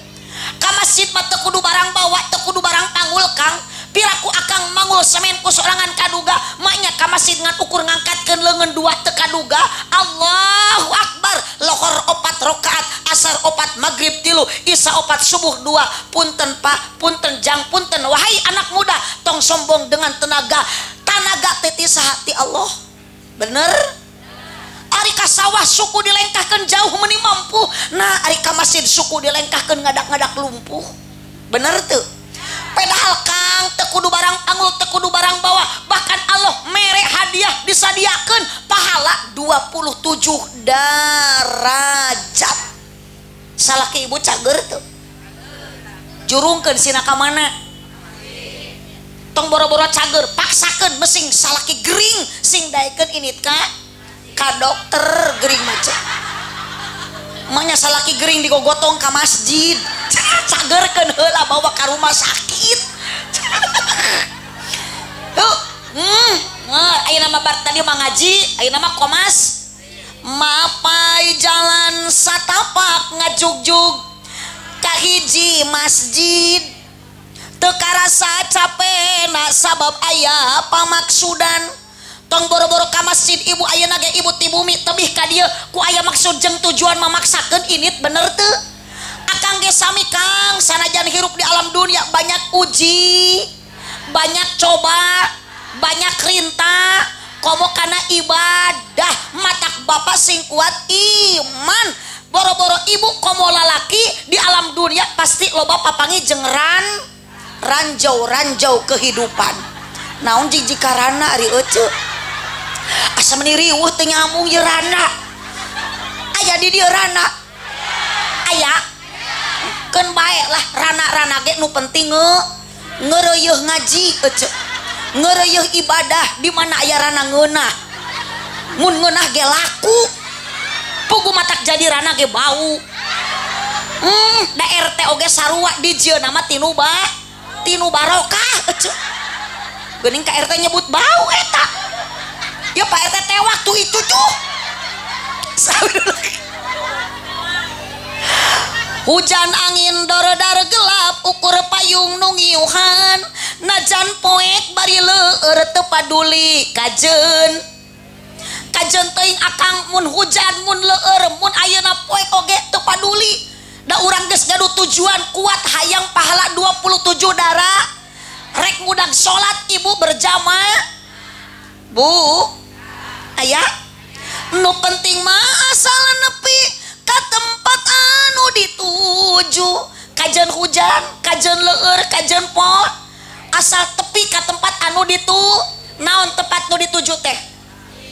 Ka masjid mah teu kudu barang bawa teu kudu barang panggul kang. Piraku akang manggul semen ku sorangan kaduga maknya ka masjid ngan ukur ngangkatkeun leungeun dua teu kaduga. Allahu akbar lohor 4 rakaat asar 4 maghrib 3 isya 4 subuh 2. Punten pak punten jang punten wahai anak muda tong sombong dengan tenaga tanaga teh hati Allah bener. Ari ka sawah suku dilengkahkeun jauh meuni mampu, nah ari ka masjid suku dilengkahkeun ngadak-ngadak lumpuh bener teu. Padahal kang teu kudu barang panggul teu kudu barang bawa bahkan Allah mere hadiah disadiakeun pahala 27 derajat. Salaki ibu cager teu jurungkeun sina ka mana tong boro-boro cager paksakeun mesing salaki gering sing daekeun init ka dokter gering maca manya salaki gering digogotong ka masjid cagerkeun heula bawa ka rumah sakit. Tuh ayeuna mah bar tadi mah ngaji ayeuna mah komas mapai jalan satapak ngajugjug ka hiji masjid teu karasa capena sabab aya pamaksudan. Tong boro-boro ka masjid ibu ayeuna ge ibu ti bumi tebih ka dieu ku aya maksud jeung tujuan memaksakeun init bener teu. Akang ge sami kang sanajan hirup di alam dunia banyak uji banyak coba banyak rintah komo kana ibadah matak bapak sing kuat iman. Boro-boro ibu komo lalaki di alam dunia pasti loba papangi jeung ranjau-ranjau kehidupan. Naon jigjikarana ari ece. Asa meni riweuh teu nyambung ieu rana. Aya di dieu rana. Aya. Keun bae lah rana-rana ge nu penting ngeureuyeung ngaji ece. Ngeureuyeung ibadah di mana aya rana ngeunah. Mun ngeunah ge laku. Pugu matak jadi rana ge bau. Da RT oge sarua dijieun mah tinu ba tinu barokah ece. Geuning ka RT nyebut bau eta. Ya Pak RT teh waktu itu tuh. Hujan angin dor-dar gelap ukur payung nu ngiuhan najan poek bari leur teu paduli kajeun. Kajeun teuing akang mun hujan mun leur mun ayeuna poek oge teu paduli. Da urang geus gaduh tujuan kuat hayang pahala 27 dara. Rek ngudag salat ibu berjamaah. Bu, aya nu penting mah asal nepi ka tempat anu dituju. Kajeun hujan, kajeun leur, kajeun pot, asal tepi ka tempat anu ditu. Naon tempat nu dituju teh?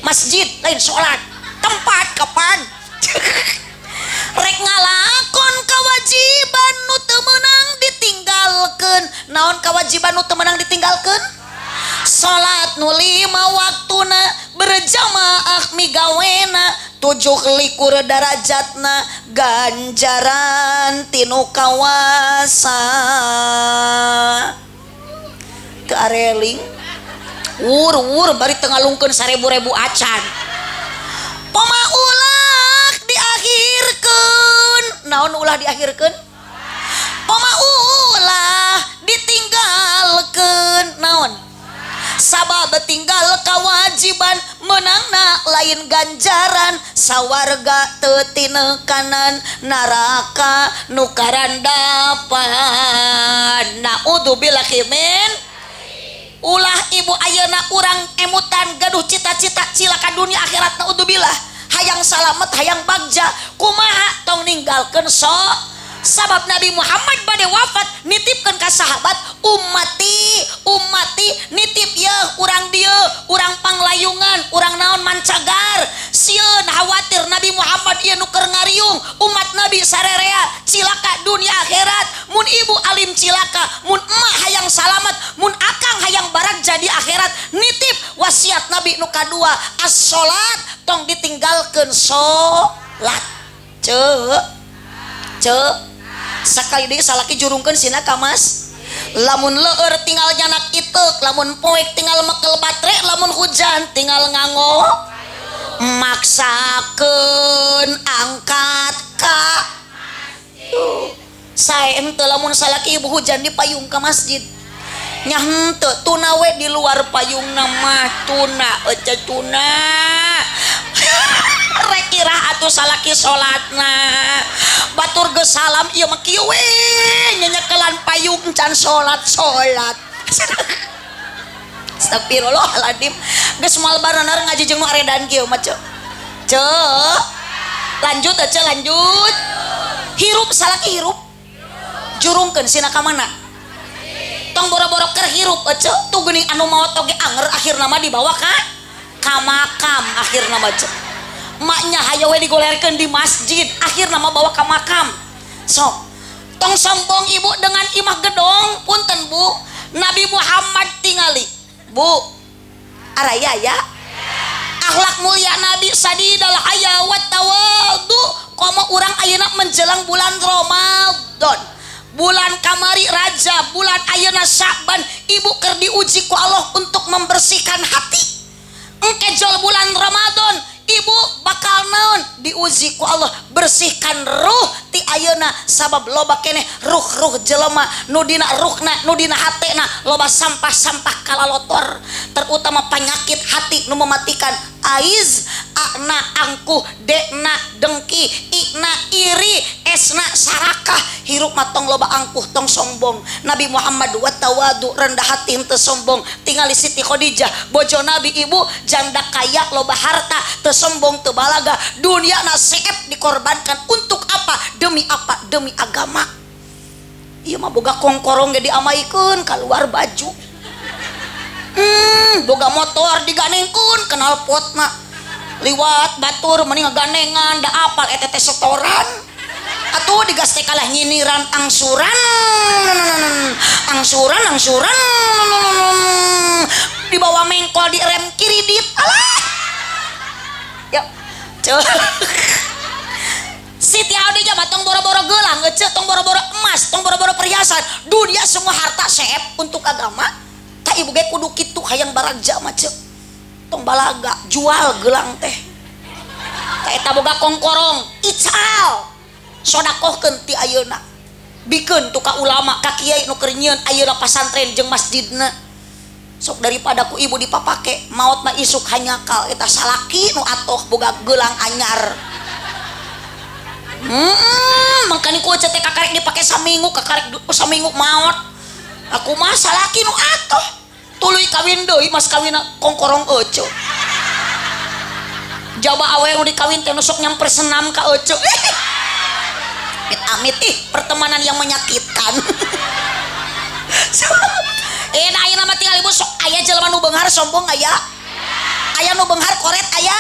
Masjid, lain salat. Tempat kapan? Rek ngalakon kewajiban nu teu meunang ditinggalkeun. Naon kewajiban nu teu meunang ditinggalkeun? Salat nu 5 waktuna berjamaah migawena 27 darajatna ganjaran tinu kawasa. Teu areling wur-wur bari teu ngalungkeun 1000-ribu acan. Poma ulah diakhirkeun. Naon ulah diakhirkeun? Poma ulah ditinggalkeun. Naon? Sabab tinggal kewajiban menangna lain ganjaran sawarga teu tinekanan neraka nu karandapan. Naudzubillahi min. Ulah ibu ayeuna urang emutan gaduh cita-cita cilaka dunia akhirat naudzubillah. Hayang salamet hayang bagja kumaha tong ninggalkeun so. Sabab Nabi Muhammad bade wafat nitipkeun ka sahabat ummati ummati nitip ye urang dieu urang panglayungan urang naon mancagar sieun khawatir Nabi Muhammad ieu nu keur ngariung umat Nabi sarerea cilaka dunia akhirat. Mun ibu alim cilaka, mun emak hayang salamet, mun akang hayang barak jadi akhirat, nitip wasiat Nabi nu kadua as-salat tong ditinggalkeun salat. Ceu ceu sakali deui salaki jurungkeun sina ka mas. Lamun leur tinggal nyanak iteuk, lamun poek tinggal mekel batre, lamun hujan tinggal nganggo maksakeun angkat ka. Tuh sae henteu lamun salaki ibu hujan di payung ka masjid. Nya henteu tuna we di luar payungna mah tuna ece tuna. Rek irah atuh salaki salatna. Batur geus salam ieu mah kieu we nyenyekelan payung can salat-salat. Astagfirullahaladzim. Geus moal baranar ngaji jeung nu aredan kieu mah ceu. Ceu. Lanjut ceu lanjut. Hirup salaki hirup. Jurungkeun sina ka mana? Tong boro-boro keur hirup ceu. Tuh geuning anu maot oge anger akhirna mah dibawa ka makam akhirna mah ceu. Maknya hayo we digolerkeun di masjid akhirna mah bawa ka makam. Sok tong sombong ibu dengan imah gedong punten bu. Nabi Muhammad tingali bu araya ya akhlak mulia Nabi sadidal haya wa tawadu. Komo urang ayeuna menjelang bulan Ramadan, bulan kamari Rajab, bulan ayeuna Sya'ban, ibu keur diuji ku Allah untuk membersihkan hati. Engke jol bulan Ramadan ibu bakal naon diuji ku Allah bersihkan ruh ti ayeuna sabab loba keneh ruh-ruh jelema nu dina ruhna nu dina hatena loba sampah-sampah kalalotor, terutama penyakit hati nu mematikan. Aiz akna angkuh, dekna dengki, ikna iri, esna sarakah. Hirup mah tong loba angkuh tong sombong. Nabi Muhammad wa tawadu rendah hati henteu sombong. Tingali Siti Khadijah bojo Nabi ibu janda kaya loba harta teu sombong teu balaga, dunia na seep dikorbankan untuk apa? Demi apa? Demi agama. Ieu mah boga kongkorong ge diamaikeun kaluar baju. Boga motor diganengkeun kenal potna. Liwat batur mending ngaganengan da apal eta teh setoran. Atuh digas teh kalah nyiniran angsuran. Angsuran angsuran. Dibawa mengkol di rem kiridit. Alah. Yuk. Cek. Siti Khadijah mah tong boro-boro gelang, ece tong boro-boro emas, tong boro-boro perhiasan, dunia semua harta seep untuk agama. Tak ibu ge kudu kitu hayang baragja mah cek. Tong balaga jual gelang teh. Ta eta boga kongkorong, ical. Sodakohkeun ti ayeuna. Bikeun tu ka ulama, ka kiai nu keur nyieun ayeuna pasantren jeung masjidna. Sok daripada ku ibu dipapake, maot mah isuk hanyakal eta salaki nu atoh boga gelang anyar. Makanya ku teh kakarek dipake saminggu, kakarek saminggu maot. Aku mah salaki nu atoh. Tuluy kawin deui mas kawina kongkorong ece. Jaba awe nu dikawin teh nu sok nyamper senam ka ece. Amit amit ih pertemanan yang menyakitkan. Nah ayeuna mah tinggal ibu sok aya jelema nu beunghar sombong aya. Aya nu beunghar koret aya.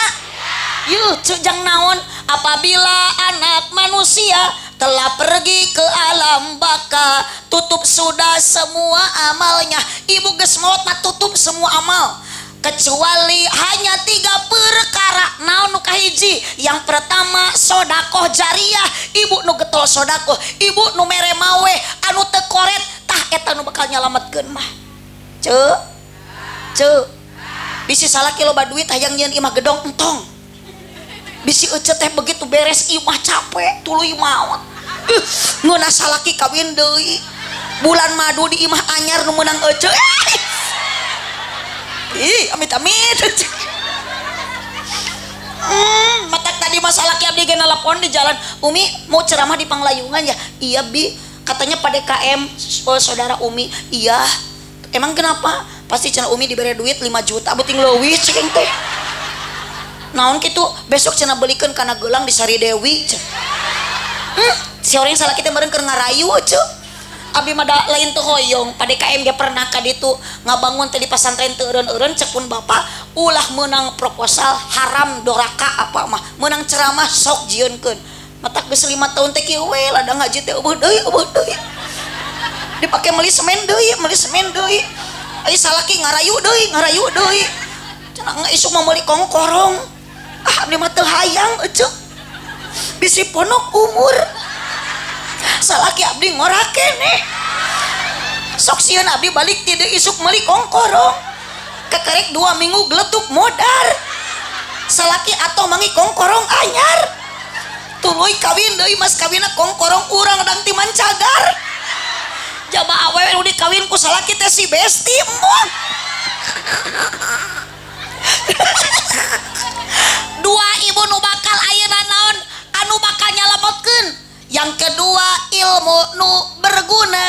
Yuh ceu jang naon apabila anak manusia telah pergi ke alam baka, tutup sudah semua amalnya. Ibu geus maot mah tutup semua amal kecuali hanya 3 perkara. Naon nu kahiji? Yang pertama sodakoh jariah. Ibu nu getol sodakoh, ibu nu mere mawe anu teu koret, tah eta nu bakal nyalametkeun mah. Ceu ceu bisi salaki loba duit hayang nyieun imah gedong entong. Bisi ece teh begitu beres imah capek tuluy maot. Ngeunah salaki kawin deui. Bulan madu di imah anyar nu meunang ece. Ih, amit-amit. Matak tadi masalah ki abdi ge nelpon di jalan. Umi mau ceramah di Panglayungan ya? Iya, Bi. Katanya pada KM oh, saudara Umi. Iya. Emang kenapa? Pasti cenah Umi diberi duit 5 juta beuting leuwih ceng teh. Naon kitu besok cenah belikeun kana gelang di Sari Dewi. Si orang salah kita meureun keur ngarayu ceu. Abi mah da lain teu hoyong, pada KM ge pernah ka ditu ngabangun teh di pasantren teu eureun-eureun cek pun bapak ulah meunang proposal haram doraka apa mah meunang ceramah sok jieunkeun. Matak geus 5 tahun teh kieu we ladang ngaji teh eueuh deui eueuh deui. Dipake meuli semen deui, meuli semen deui. Ai salaki ngarayu deui, ngarayu deui. Cenah isuk mah meuli kongkorong. Ah abdi mah teu hayang ece. Bisi ponok umur. Salaki abdi ngora keneh. Sok sieun abdi balik ti deui isuk meuli kongkorong. Kekerek 2 minggu geletuk modar. Salaki atau mangi kongkorong anyar. Tuluy kawin deui mas kawinna kongkorong urang dang ti mancagar. Jaba awewe nu dikawin ku salaki teh si besti embung. Dua ibu nu bakal ayeuna naon anu bakal nyalametkeun. Yang kedua ilmu nu berguna,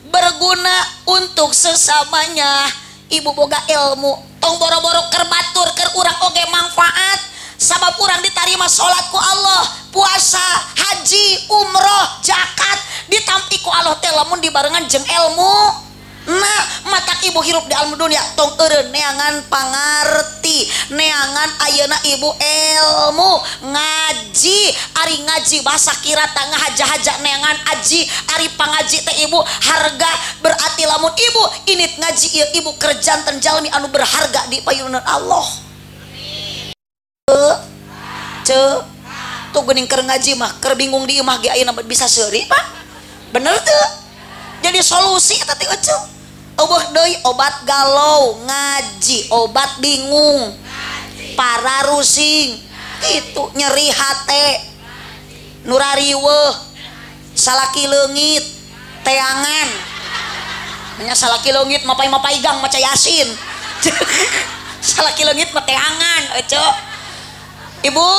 berguna untuk sesamanya. Ibu boga ilmu tong boro-boro keur batur keur urang oge manfaat. Sabab urang ditarima salat ku Allah, puasa, haji, umroh, zakat ditampi ku Allah teh lamun dibarengan jeung ilmu. Nah, matak ibu hirup di alam dunia tong eureun neangan pangarti, neangan ayeuna ibu ilmu ngaji, ari ngaji bahasa kirata ngahaja-haja neangan aji, ari pangaji teh ibu harga berarti lamun ibu init ngaji ieu ibu kerjanten jalmi anu berharga di payunan Allah. Ce, tuh geuning keur ngaji mah keur bingung di imah ge ayeuna bisa seuri Pak. Bener teu? Jadi solusi eta teh ece. Eueuh deui obat galau ngaji, obat bingung para rusing itu nyeri hate nurariweuh salaki leungit teangan nya salaki leungit mapai-mapai gang maca yasin. Salaki leungit mah teangan ece. Ibu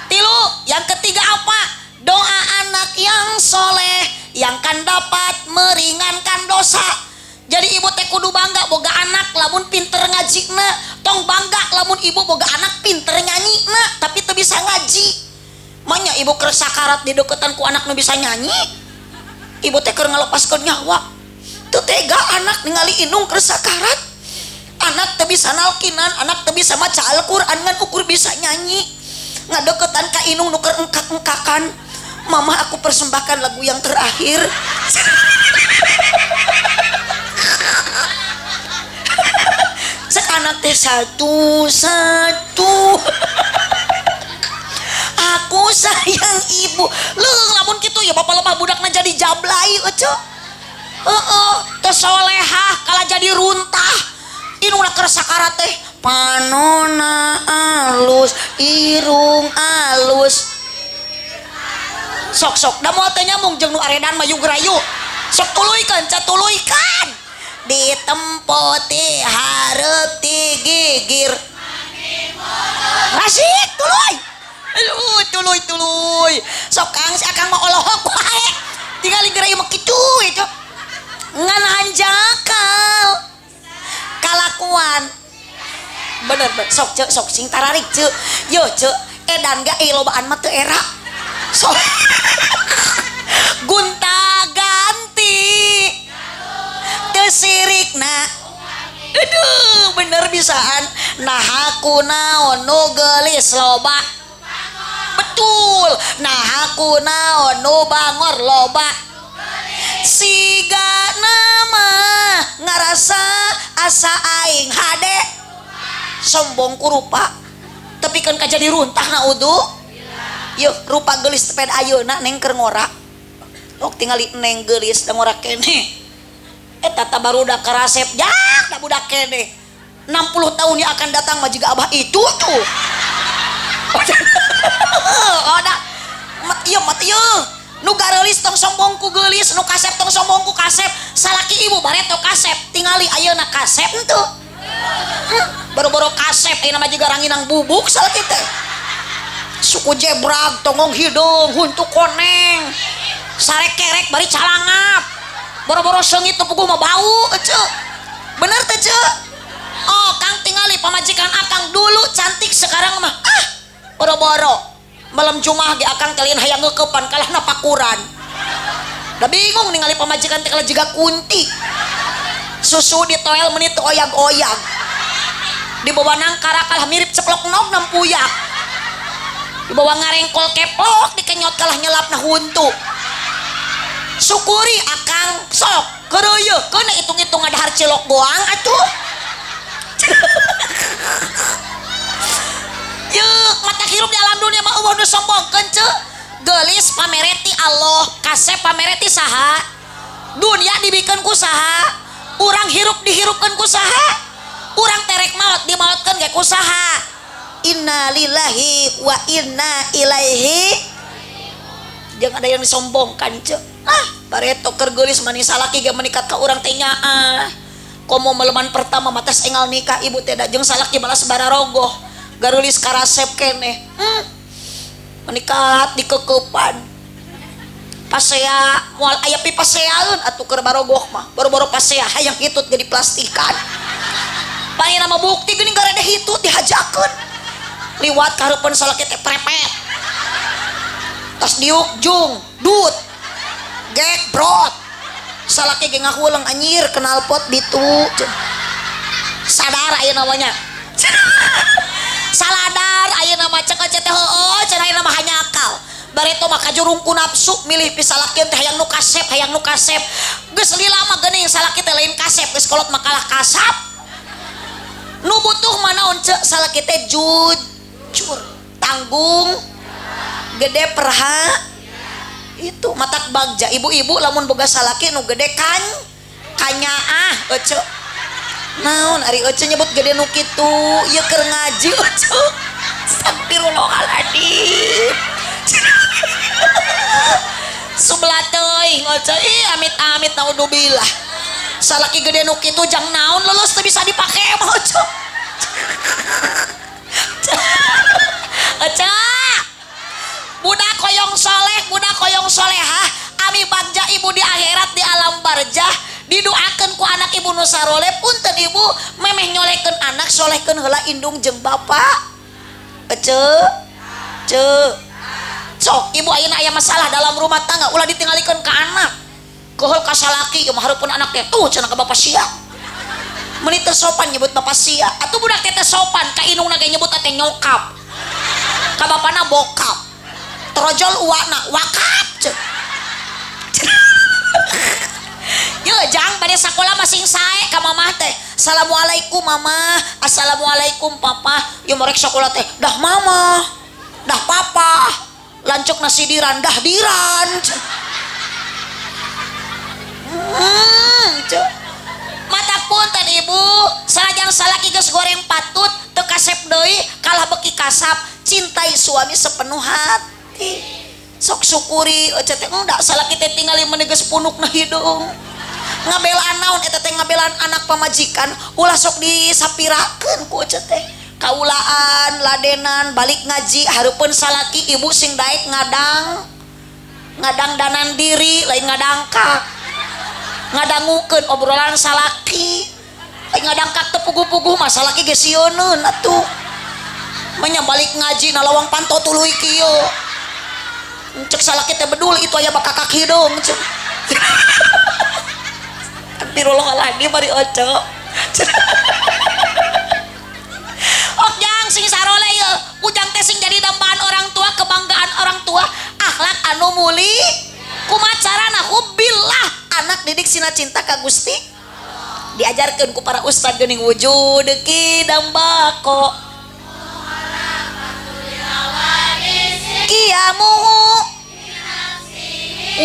tilu yang ketiga apa? Doa anak yang soleh yang kan dapat meringankan dosa. Jadi ibu teh kudu bangga boga anak lamun pinter ngajina, tong bangga lamun ibu boga anak pinter nyanyina tapi teu bisa ngaji. Manya ibu keur sakarat di deketan ku anak nu bisa nyanyi, ibu teh keur ngalepaskeun nyawa. Teu tega anak ningali indung keur sakarat. Anak teu bisa nalkinan, anak teu bisa maca Al-Qur'an ngan ukur bisa nyanyi. Ngadeukeutan ka inung nu keur engkak-engkakan. Mama aku persembahkan lagu yang terakhir. Cek anak teh satu-satu. Aku sayang ibu. Leuh lamun kitu ya bapak lemah budakna jadi jablay ece. Heeh, teu solehah kalah jadi runtah. Inungna keur sakarat teh panona alus, irung alus. Sok-sok da moal teh nyambung jeung nu aredan mah yuk rayu. Sok tuluykeun, ca tuluykeun. Ditempo ti hareup ti gigir. Asik tuluy. Aduh, tuluy tuluy. Sok kang si akang mah olohok wae. Tingali geura ieu mah kitu itu. Ngan hanjakal. Kalakuan. Bener bener sok ceuk sok sing tararik ceuk. Yo ceuk edan ga lobaan mah teu era. Sok gunta ganti. Teu sirikna. Aduh, bener bisaan. Nah aku naon nu geulis loba. Betul. Nah aku naon nu bangor loba. Siga nama ngarasa asa aing hade. Sombong ku rupa. Tapi kan kajadi runtah na udu. Yuh, rupa geulis teped ayeuna neng keur ngora. Rok tingali neng geulis da ngora keneh. Eta ta barudak karasep jak da budak keneh. 60 tahun yang akan datang mah jiga abah itu tuh. Oh da mat ieu mat ieu. Nu gareulis tong sombong ku geulis, nu kasep tong sombong ku kasep. Salaki ibu bareto kasep, tingali ayeuna kasep henteu. Boro-boro kasep ayeuna mah jiga ranginang bubuk salaki teh. Suku jebrag, tonggong hidung, huntu koneng. Sarek kerek bari calangap. Boro-boro seungit teu puguh mah bau ece. Bener teh ce? Oh, kang tingali pamajikan akang dulu cantik sekarang mah ah boro-boro. Malam Jumat ge akang kalian hayang ngeukepan kalah napakuran. Da bingung ningali pamajikan teh kalah jiga kunti. Susu di toel menit teu oyag-oyag. Dibawa nangkara kalah mirip ceplok nog nampuyak. Dibawa ngarengkol keplok dikenyot kalah nyelapna huntu. Syukuri akang sok keureuyeuk keuna hitung-hitung ngadahar cilok goang atuh. Yuk, mata hirup di alam dunia mah eueuh nu sombongkeun ceu. Geulis pamereti Allah, kasep pamereti saha? Dunia dibikeun ku saha? Urang hirup dihirupkeun ku saha? Urang terek maot dimaotkeun ge ku saha? Innalillahi wa inna ilaihi. Jangan ada yang disombongkan ceu. Ah, bareto keur geulis manis salaki ge menikat ka urang teh nyaah. Komo meleman pertama matas engal nikah ibu teh da jeung salaki balas bararogoh. Garulis karasep keneh. Menikat dikekeupan. Pasea moal aya pipaseaeun atuh keur barogoh mah. Boro-boro pasea hayang hitut jadi plastikan. Panggilna mah bukti geuning garede hitut dihajakeun. Liwat ka hareupeun salaki teh prepet. Tas diuk jung, dut. Gek brot. Salaki ge ngahuleung anjir knalpot ditu. Sadar aya namanya. Saladar ayeuna mah cek teh heueuh cenah ayeuna mah hanyakal. Bareto mah kajurung ku nafsu milih pisalakieun teh hayang nu kasep, hayang nu kasep. Geus lila mah geuning salaki teh lain kasep, geus kolot mah kalah kasap. Nu butuh mah naon ceuk salaki teh jujur, tanggung, gede perha. Itu matak bagja ibu-ibu lamun boga salaki nu gede kan kanyaah eceu. Naon ari ece nyebut gede nu kitu ieu keur ngaji ece. Astagfirullahaladzim. Sebelah teuing ece ih amit-amit naudzubillah. Salaki gede nu kitu jang naon lulus teu bisa dipake mah ece. Ece. Budak koyong soleh, budak koyong solehah, ami bagja ibu di akhirat di alam barjah. Didoakeun ku anak ibu nu saroleh punten ibu memeh nyolekeun anak solehkeun heula indung jeung bapak. Ece ce sok ibu ayeuna aya masalah dalam rumah tangga ulah ditinggalikeun ka anak. Keheul ka salaki ieu mah hareupeun anak teh tuh cenah ka bapak sia. Meuni teu sopan nyebut bapak sia. Atuh budak teh teu sopan ka indungna ge nyebut teh nyokap. Ka bapana bokap. Torojol uakna wakap cek. Yo jang bade sakola masing sae ka mamah teh. Assalamualaikum mama, assalamualaikum papa. Yo merek sakola teh dah mama, dah papa. Lancuk nasi diran, dah diran. Mata punten ibu, sanajan salaki geus goreng patut teu kasep deui kalah beki kasap. Cintai suami sepenuh hati. Sok syukuri ece teh enggak salaki teh tingali meuni geus punukna hidung. Ngabelaan naon eta teh ngabelaan anak pamajikan ulah sok disapirakeun ku ece teh. Kaulaan ladenan balik ngaji hareupeun salaki ibu sing daek ngadang ngadangdanan diri lain ngadangkak ngadangukeun obrolan salaki lain ngadangkak teu puguh-puguh mah salaki ge sieuneun atuh manya balik ngaji na lawang panto tuluy kieu cek salaki teh bedul itu aya bakakak hidung cek. Astagfirullahaladzim bari oco. Ojang sing sarole ye, ujang teh sing jadi dambaan orang tua, kebanggaan orang tua, akhlak anu muli, kumaha carana hubbillah anak didik sina cinta ka Gusti. Diajarkeun ku para ustad geuning wujud ki dambako. Kiamuhu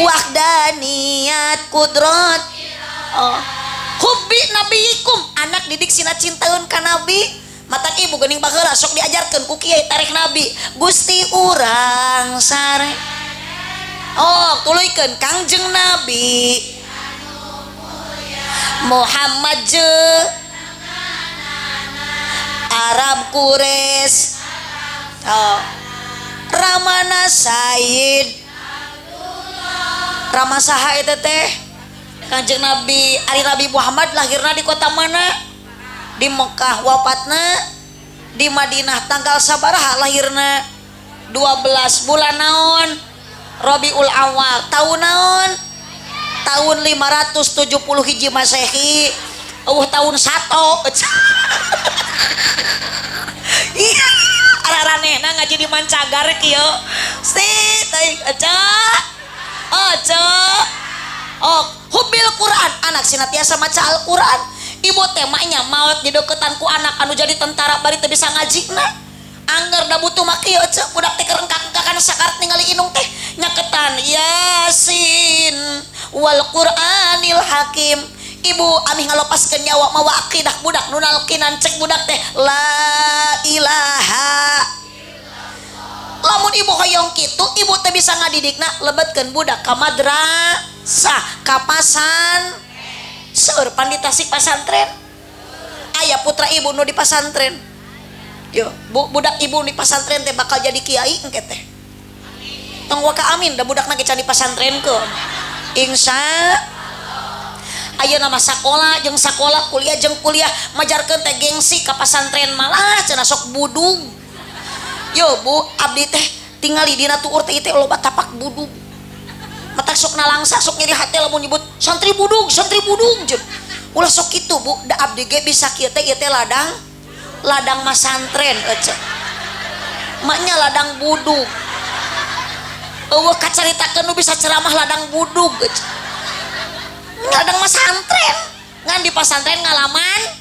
wahdaniyat kudrat. Oh. Hubbi nabiyikum, anak didik sina cintaeun ka nabi. Matak ibu geuning baheula sok diajarkeun ku kiai tarikh nabi. Gusti urang sare. Oh, tuluykeun Kangjeng Nabi Muhammad je Arab Quraisy. Oh. Ramana Sayyid. Rama saha eta teh? Kangjeng Nabi, ari Nabi Muhammad lahirna di kota mana? Di Mekah, wafatna di Madinah. Tanggal sabaraha lahirna? 12 bulan naon? Rabiul Awal. Tahun naon? Tahun 570 hiji Masehi. Eueuh tahun 1. Iya, araranehna ngaji di Mancagar kieu. Si teuing eca. Eca. Oh, hubil Quran, anak sinatiasa maca Al-Quran. Ibu temanya maot di deketan ku anak anu jadi tentara bari teu bisa ngajina. Angger da butuh mah kieu ceu budak teh kerengkak-engkakan sakarat ningali inung teh nyaketan Yasin wal Qur'anil Hakim. Ibu amih ngalopaskeun nyawa mawa akidah budak nu nalkinan cek budak teh la ilaha. Lamun ibu hoyong kitu ibu teh bisa ngadidikna lebetkeun budak ka madrasah ka pasan seueur pan di Tasik pasantren aya putra ibu nu di pasantren. Yo bu, budak ibu di pasantren teh bakal jadi kiai engke teh. Tong waka amin da budakna ge can di pasantrenkeun. Insya ayeuna mah sakola jeung sakola kuliah jeung kuliah majarkeun teh gengsi ka pasantren malah cenah sok budug. Yo bu, abdi teh tingali dina tuur teh teh loba tapak budug. Matak sok nalangsa sok nyeri hati lamun nyebut santri budug jeung. Ulah sok kitu bu, da abdi ge bisa kieu teh ieu teh ladang ladang masantren ece. Maknya ladang budug. Eueuh kacaritakeun nu bisa ceramah ladang budug ece. Ladang masantren. Ngan di pasantren ngalaman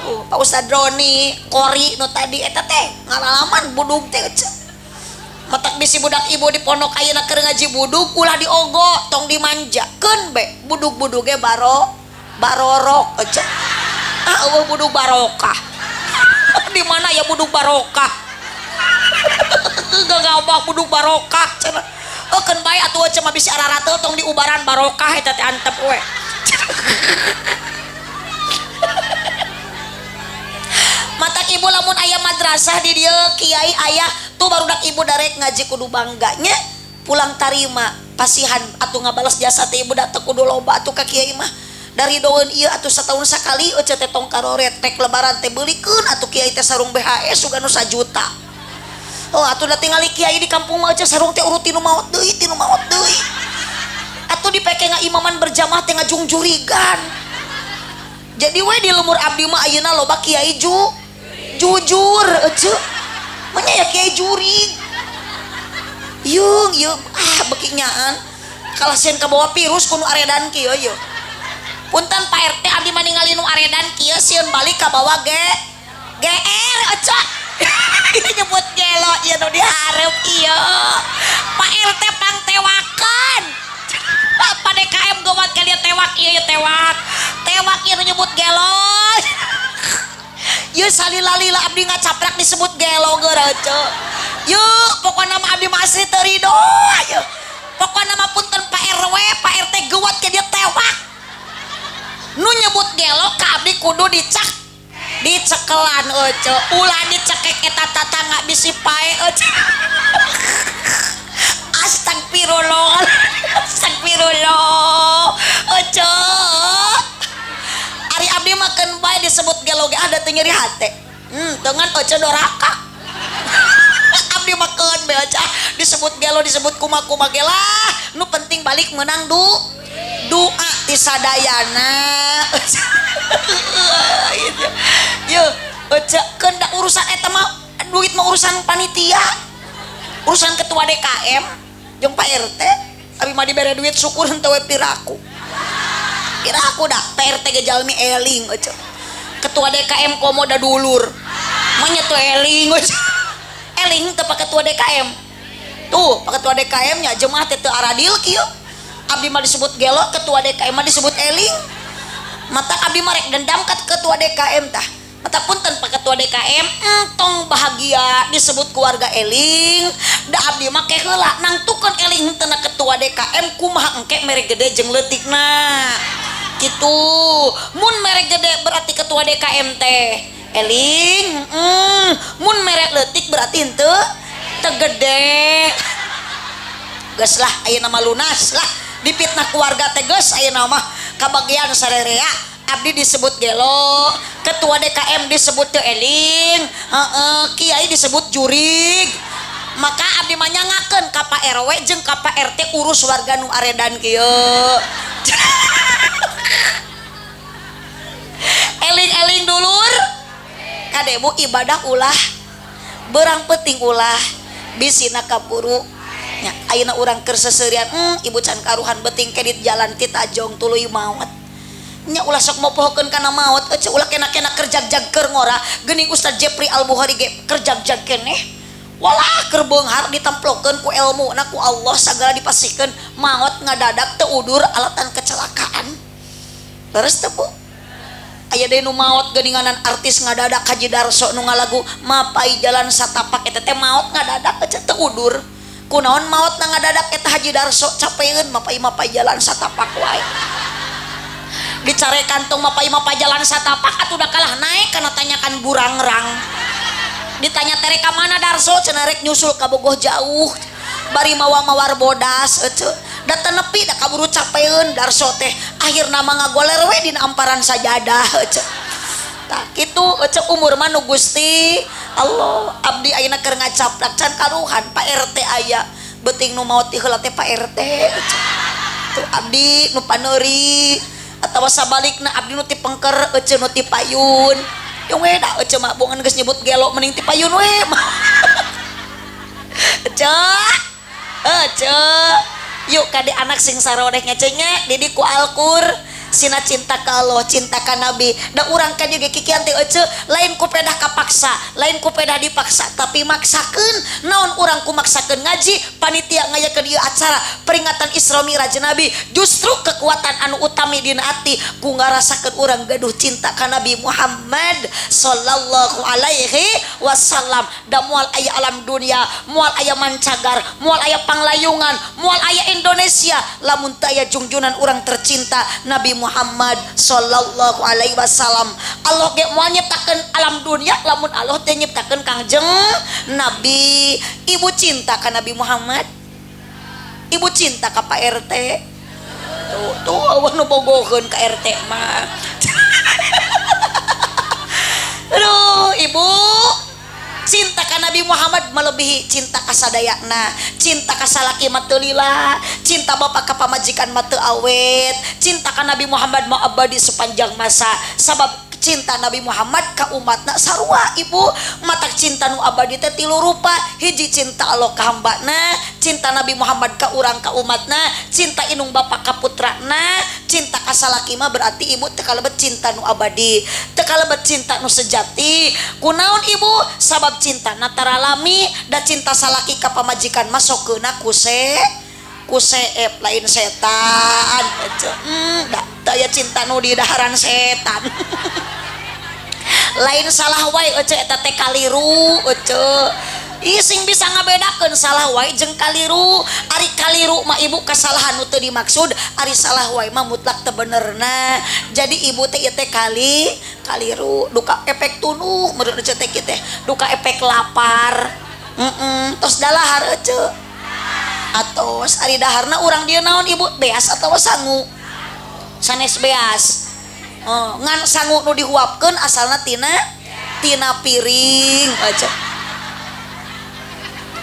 Pak Ustad Roni, Kori nu tadi eta teh ngalaman budug teh ece. Matak bisi budak ibu di pondok ayeuna keur ngaji budug ulah diogo tong dimanjakeun be budug-buduge barorok ece. Ah eueuh budug barokah. Di mana ya budug barokah? Gagabah budug barokah cenah. Eukeun bae atuh ece mah bisi ararateul tong diubaran barokah eta teh antep we. Matak ibu lamun aya madrasah di dieu kiai aya tuh barudak ibu darek ngaji kudu bangganya pulang tarima pasihan atuh ngabales jasa teh ibu da teu kudu loba atuh ka kiai mah dari doeun ieu atuh satahun sakali eueuh teh tong karoret tek lebaran teh beulikeun atuh kiai teh sarung BHS sugan nu sajuta. Oh atuh da tingali kiai di kampung mah eueuh sarung teh urut tinu maot deui tinu maot deui. Atuh dipeke ngaimaman berjamaah teh ngajungjurigan. Jadi we di lemur abdi mah ayeuna loba kiai jujur ece. Manya ya kiai jurig. Yung yung ah beki nyaan. Kalah sieun kabawa virus ku nu aredan kieu yeuh. Punten Pak RT abdi mah ningali nu aredan kieu sieun balik kabawa GR ece. Nyebut gelo ieu nu dihareup ieu. Pak RT pangtewakan. Pak DKM gawat kalian tewak ieu tewak. Tewak ieu nu nyebut gelo. Ieu salila-lila abdi ngacaprak disebut gelo geura ece. Yeuh pokona mah abdi mah asli teu rido yeuh. Pokona mah punten Pak RW, Pak RT gawat ka dia tewak. Nu nyebut gelo ka abdi kudu dicak dicekelan ece. Ulah dicekek eta tatangga bisi pae ece. Astagfirullah. Astagfirullah. Ece. Ari abdi mah keun bae disebut gelo ge ada teu nyeri hate. Dengan ece doraka. Abdi mah keun bae ece disebut gelo disebut kuma-kuma ge lah. Nu penting balik menang doa ti sadayana. Yeuh, ece keun da urusan eta mah duit mah urusan panitia. Urusan ketua DKM jeung Pak RT, abi mah dibere duit syukur henteu we piraku. Piraku da Pak RT ge jalmi eling ece. Ketua DKM komo da dulur. Mah nya teu eling ece. Eling teu Pak Ketua DKM. Tuh, Pak Ketua DKM nya jemaah teh teu aradil kieu. Abdi mah disebut gelo, ketua DKM mah disebut eling. Mata abdi mah rek dendam ka ketua DKM tah. Mata punten Pak Ketua DKM entong bahagia disebut keluarga eling. Da abdi mah ke heula nangtukeun eling henteu na ketua DKM kumaha engke mere gede jeung leutikna. Kitu. Mun mere gede berarti ketua DKM teh eling, mun mere leutik berarti henteu teu gede. Geus lah ayeuna mah lunas lah dipitnah keluarga teh geus ayeuna mah kabagian sarerea. Abdi disebut gelo, ketua DKM disebut teu eling, kiai disebut jurig. Maka abdi mah nyangakeun ka Pak RW jeung ka Pak RT urus warga nu aredan kieu. Eling-eling dulur. Kade bu ibadah ulah, berang penting ulah, bisina kaburu. Nya ayeuna urang keur seuseurian, ibu can karuhan beuting kedit jalan ti tajong tuluy maot. Nya ulah sok mopohokeun kana maot ece ulah kena-kena keur jag-jag keur ngora geuning Ustaz Jepri Al Bukhari ge keur jag-jag keneh walah keur beunghar ditemplokeun ku ilmu na ku Allah sagala dipasihkeun maot ngadadak teu udur alatan kecelakaan leres teu bu aya deui nu maot geuninganan artis ngadadak Haji Darso nu ngalagu mapai jalan satapak eta teh maot ngadadak ece teu udur kunaon maot na ngadadak eta Haji Darso capeun mapai-mapai jalan satapak wae dicare kantong mapai-mapai jalan satapak atuh udah kalah naik karena tanyakan burangrang ditanya terek ka mana Darso cenah rek nyusul ka Bogoh jauh bari mawa-mawar bodas ece da teu nepi da kaburu capeun Darso teh akhirna mah ngagoler we dina amparan sajadah ece tah kitu ece umur mah nu Gusti Allah abdi ayeuna keur ngacaplak can karuhan Pak RT aya beuting nu maot ti heula teh Pak RT ece tuh abdi nu paneuri atawa sabalikna abdi nu ti pengker ece nu ti payun yang we da ece mah bongan geus nyebut gelo mending ti payun we ece ece yuk kade anak sing sarodeh ngecenya didik ku Alqur sina cinta ka Allah cinta ka Nabi da urang ka dieu ge kikian teh ece lain ku pedah kapaksa lain ku pedah dipaksa tapi maksakeun naon urang ku maksakeun ngaji panitia ngayakeun ieu acara peringatan Isra Mi'raj Nabi justru kekuatan anu utami dina ati ku ngarasakeun urang gaduh cinta ka Nabi Muhammad sallallahu alaihi wasallam da moal aya alam dunia moal aya mancagar moal aya panglayungan moal aya Indonesia lamun teu aya jungjunan urang tercinta Nabi Muhammad sallallahu alaihi wasallam. Allah ge moal nyiptakeun alam dunia lamun Allah teh nyiptakeun Kangjeng Nabi. Ibu cinta ka Nabi Muhammad? Ibu cinta ka Pak RT? Tuh tuh eueuh nu bogoheun ka RT mah. Aduh, ibu cinta ka ka Nabi Muhammad melebihi cinta ka sadayana, cinta ka salaki mah teu lila, cinta bapak ka pamajikan mah teu awet, cinta ka Nabi Muhammad mah abadi sepanjang masa. Sabab cinta Nabi Muhammad ka umatna sarua ibu. Matak cinta nu abadi teh tilu rupa, hiji cinta Allah ka hambana, cinta Nabi Muhammad ka urang ka umatna, cinta inung bapak ka putrana, cinta ka salaki mah berarti ibu teu kalebet cinta nu abadi, teu kalebet cinta nu sejati. Kunaon ibu? Sabab cinta na taralami, da cinta salaki ka pamajikan mah sokeuna ku seep lain setan. Da teu aya cinta nu di daharan setan. Lain salah wae ece eta teh kaliru ece. Ih sing bisa ngabedakeun salah wae jeung kaliru. Ari kaliru mah ibu kesalahan nu teu dimaksud, ari salah wae mah mutlak teu benerna. Jadi ibu teh ieu teh kaliru, duka efek tunuh menurut ece teh kieu teh, duka efek lapar. Tos dalahar ece. Atos ari daharna urang dieu naon ibu? Beas atawa sangu? Sanes beas. Oh, ngan sangu nu dihuapkeun asalna tina piring aja.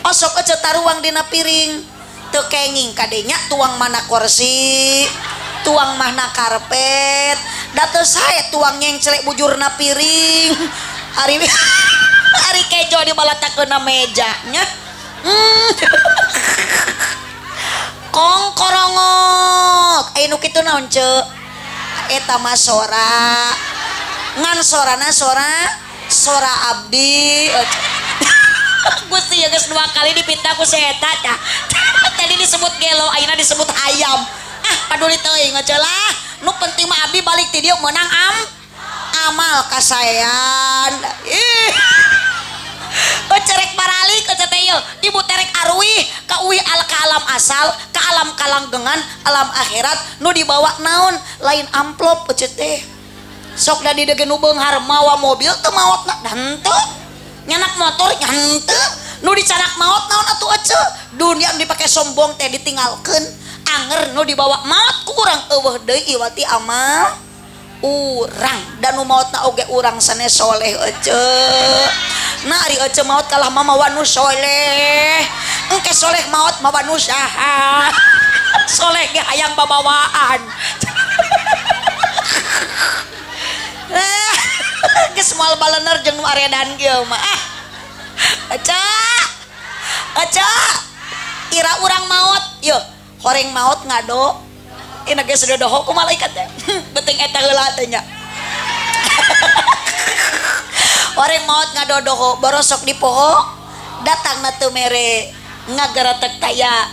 Osok aja taruang dina piring, teu kenging kadenya tuang mana kursi, tuang mana karpet, da teu sae tuang nyengcelek bujurna piring. Ari ari kejo dibalatakeun meja nya. Kong korongok, aya nu kitu naon ceu? Eta mah sora, ngan sorana sora abdi. Gusti ya geus dua kali dipitnah ku si eta tah. Tadi disebut gelo, ayeuna disebut hayam. Ah paduli teuing ece lah. Nu penting mah abdi balik ti dieu meunang amal kasaean. Ih. Cerek baralik ece teh ieu, ibu terek arwih ka uih al ka alam asal, ka alam kalanggengan, alam akhirat nu dibawa naon lain amplop ece teh. Sok da di deui nu beunghar mawa mobil teu maotna da henteu. Nyanak motor nya henteu. Nu dicanak maot naon atuh ece? Dunia nu dipake sombong teh ditinggalkeun. Anger nu dibawa maot ku urang eueuh deui iwati amal urang. Dan nu maotna oge urang sanes soleh ece. Nah ari ece maot kalah mamawa nu soleh. Engke soleh maot mawa nu saha. Soleh ge hayang babawaan. Geus moal balener jeung nu aredan kieu mah. Ah. Ece. Ece. Ira urang maot, yeuh, horeng maot ngado. Ina geus dodoho ku malaikat teh. Beuteung eta heula teh nya. Orang maot ngadodoho borosok di poho datang na teu mere ngagaratek taya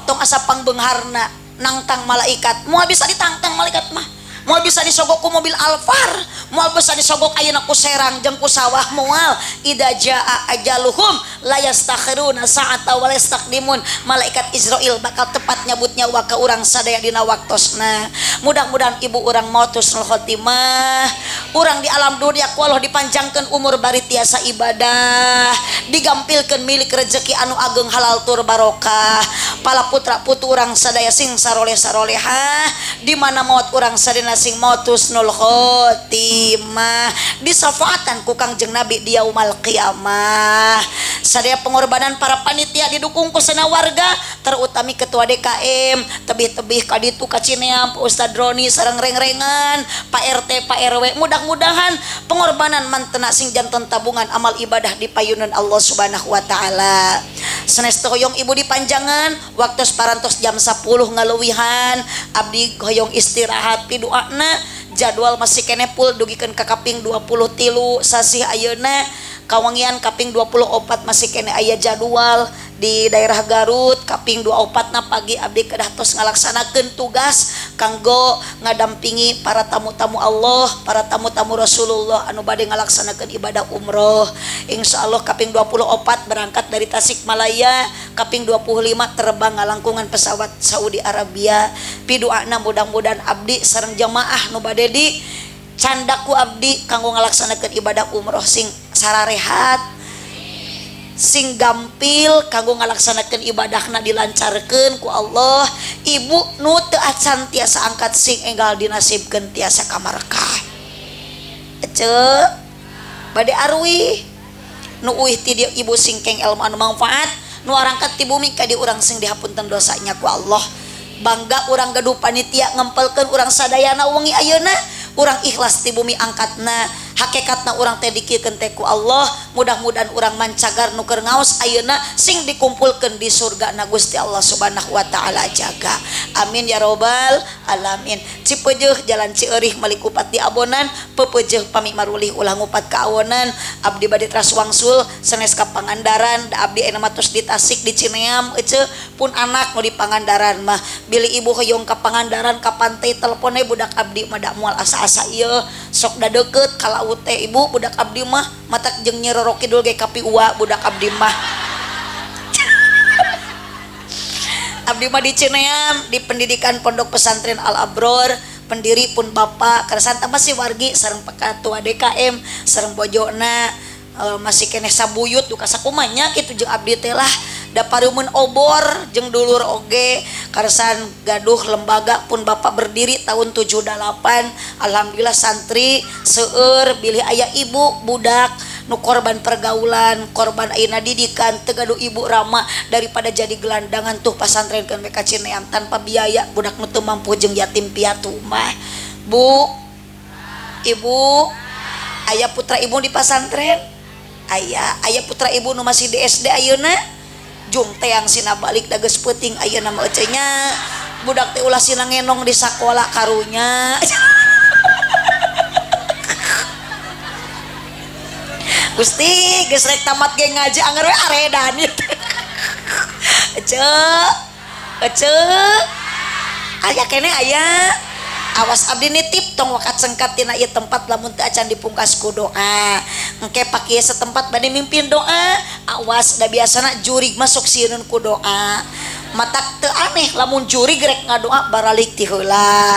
tong asa pangbeungharna nangtang malaikat. Moal bisa ditangtang malaikat mah, moal bisa disogok ku mobil Alphard, moal bisa disogok ayeuna ku serang jeung ku sawah moal. Idza jaa ajaluhum la yastakhiruna sa'ata wa la yastaqdimun. Malaikat Israil bakal tepat nyabut nyawa ka urang sadaya dina waktosna. Mudah-mudahan ibu urang maot husnul khotimah, urang di alam dunia ku Allah dipanjangkeun umur bari tiasa ibadah, digampilkeun milik rezeki anu ageng halal tur barokah. Pala putra putu urang sadaya sing saroleh-sarolehah, di mana maot urang sadaya sing maot husnul khotimah, disafaatan ku Kangjeng Nabi di yaumal qiyamah. Sadaya pengorbanan para panitia didukung ku sena warga, terutami ketua DKM, tebih-tebih ka ditu ka Cineam, Pak Ustad Roni sareng reng-rengan, Pak RT, Pak RW. Mudah-mudahan pengorbanan mantena sing janten tabungan amal ibadah di payunan Allah Subhanahu wa taala. Sanes teu hoyong ibu dipanjangan, waktu parantos jam 10 ngaluwihan, abdi hoyong istirahat piduana, jadwal masih kene full dugikeun ka kaping 23 sasih ayeuna. Kawangian kaping 24 masih kene aya jadwal di daerah Garut. Kaping 24 na pagi abdi kedah tos ngalaksanakeun tugas kanggo ngadampingi para tamu-tamu Allah, para tamu-tamu Rasulullah anu bade ngalaksanakeun ibadah umroh. Insyaallah kaping 24 berangkat dari Tasikmalaya, kaping 25 terbang ngalangkungan pesawat Saudi Arabia. Piduana mudah-mudahan abdi sareng jamaah nu bade di candaku abdi kanggo ngalaksanakeun ibadah umroh sing sararehat, sing gampil kanggo ngalaksanakeun ibadahna dilancarkeun ku Allah. Ibu nu teu acan tiasa angkat sing enggal dinasibkeun tiasa ka Markah. Ece bade arwih Nu uih ti dieu ibu singkeng ilmu anu manfaat, nu arangkat ti bumi ka di urang sing dihapunten dosanya ku Allah. Bangga urang gaduh panitia ngempelkeun urang sadayana wengi ayeuna, urang ikhlas ti bumi angkatna, hakikatna urang teh dikiekeun teh ku Allah. Mudah-mudahan urang mancagar nu keur ngaos ayeuna sing dikumpulkeun di surga na Gusti Allah Subhanahu wa taala jaga. Amin ya robbal alamin. Cipeujeuh jalan Cieurih meuli kupat di abonan, pepeujeuh pami marulih ulah ngupat ka awonan. Abdi bade teras wangsul sanes ka Pangandaran, da abdi ayeuna mah tos di Tasik di Cineam eceu pun anak nu di Pangandaran mah. Bilih ibu hoyong ka Pangandaran ka pantai telepon we budak abdi mah da moal asa-asa ieu sok da deukeut ka laut teh ibu budak abdi mah matak jeung Nyi Roro Kidul ge kapiua budak abdi mah. Abdi mah di Cineam di pendidikan Pondok Pesantren Al Abror, pendiri pun bapak kersanta masih wargi sareng pekatua DKM sareng bojona masih keneh sabuyut duka sakumanya kitu jeung abdi teh lah da pareumeun obor jeung dulur oge karsan gaduh lembaga pun bapak berdiri tahun 78. Alhamdulillah santri seueur bilih aya ibu budak nu korban pergaulan, korban ayeuna didikan teu gaduh ibu rama daripada jadi gelandangan tuh pasantrenkeun we ka Cineam tanpa biaya budak nu teu mampu jeung yatim piatu mah. Bu, ibu, aya putra ibu di pasantren? Aya, aya putra ibu nu masih di SD ayeuna? Jung teang sina balik da geus peuting ayeuna mah ece nya. Budak teh ulah sina ngenong di sakola karunya. Gusti geus rek tamat ge ngaji anger we aredan ieu teh. Ece, ece. Aya keneh aya. Awas abdi nitip tong wakat sengkat tina ieu tempat lamun teu acan dipungkas ku doa. Engke pakieu setempat bade mimpin doa, awas da biasana jurig masuk sieun ku doa. Matak teu aneh lamun jurig rek ngadoa baralik ti heula.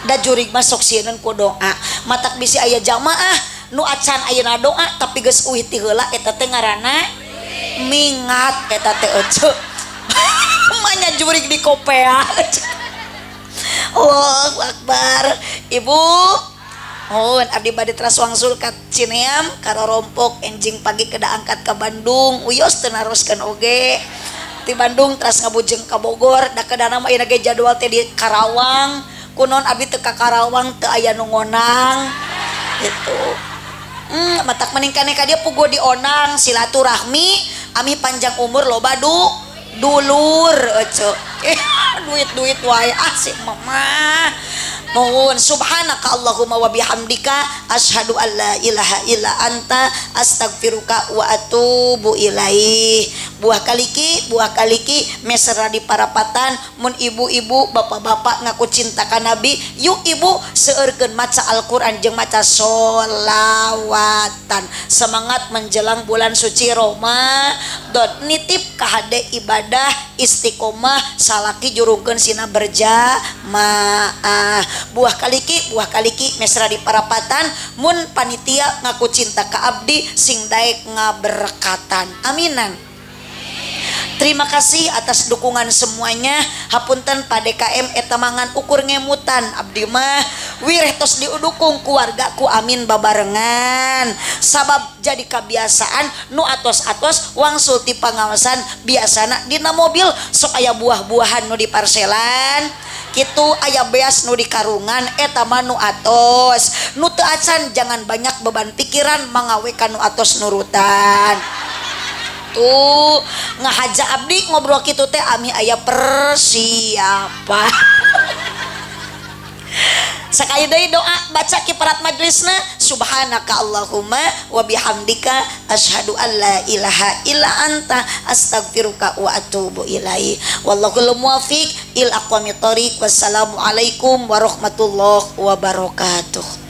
Da jurig masuk sieun ku doa. Matak bisi aya jamaah nu acan ayeuna doa tapi geus uih ti heula eta teh ngaranna mingat eta teh ece. Manya jurig di kopea. Allahu Akbar. Ibu, mohon abdi bade teras wangsul ka Cineam karorompok enjing pagi keda angkat ka Bandung uyos teu naroskeun oge ti Bandung teras ngabujeng ka Bogor da kedana mah ayeuna ge jadwal teh di Karawang kunon abdi teu ka Karawang teu aya nu ngonang gitu. Matak mending kane ka dieu puguh dionang silaturahmi ami panjang umur loba dulur ece. Duit-duit wae asik mama. Mohon subhanaka Allahumma wa bihamdika asyhadu an la ilaha illa anta astaghfiruka wa atubu ilaih. Buah kaliki mesra di parapatan mun ibu-ibu bapak-bapak ngaku cinta ka Nabi, yuk ibu seueurkeun maca Al-Qur'an jeung maca sholawatan. Semangat menjelang bulan suci Ramadan. Nitip ka hade ibadah istiqomah salaki jurungkeun sina berjamaah. Buah kaliki mesra di parapatan mun panitia ngaku cinta ka abdi sing daek ngaberkatan. Aminan. Terima kasih atas dukungan semuanya. Hapunten Pak DKM eta mangan ukur ngemutan abdi mah wireh tos diudukung keluargaku amin babarengan. Sabab jadi kebiasaan nu atos-atos wangsul ti pangaosan biasana dina mobil sok aya buah-buahan nu di parselan. Kitu aya beas nu di karungan eta mah nu atos. Nu teu acan jangan banyak beban pikiran mangawe ka nu atos nurutan. Tuh ngahaja abdi ngobrol kitu teh ami aya persiapan. Sakali deui doa baca kiparat majlisna subhanaka Allahumma wa bihamdika asyhadu an la ilaha illa anta astaghfiruka wa atubu ilaik. Wallahul muwaffiq ila aqwamit thoriq. Wassalamualaikum warahmatullahi wabarakatuh.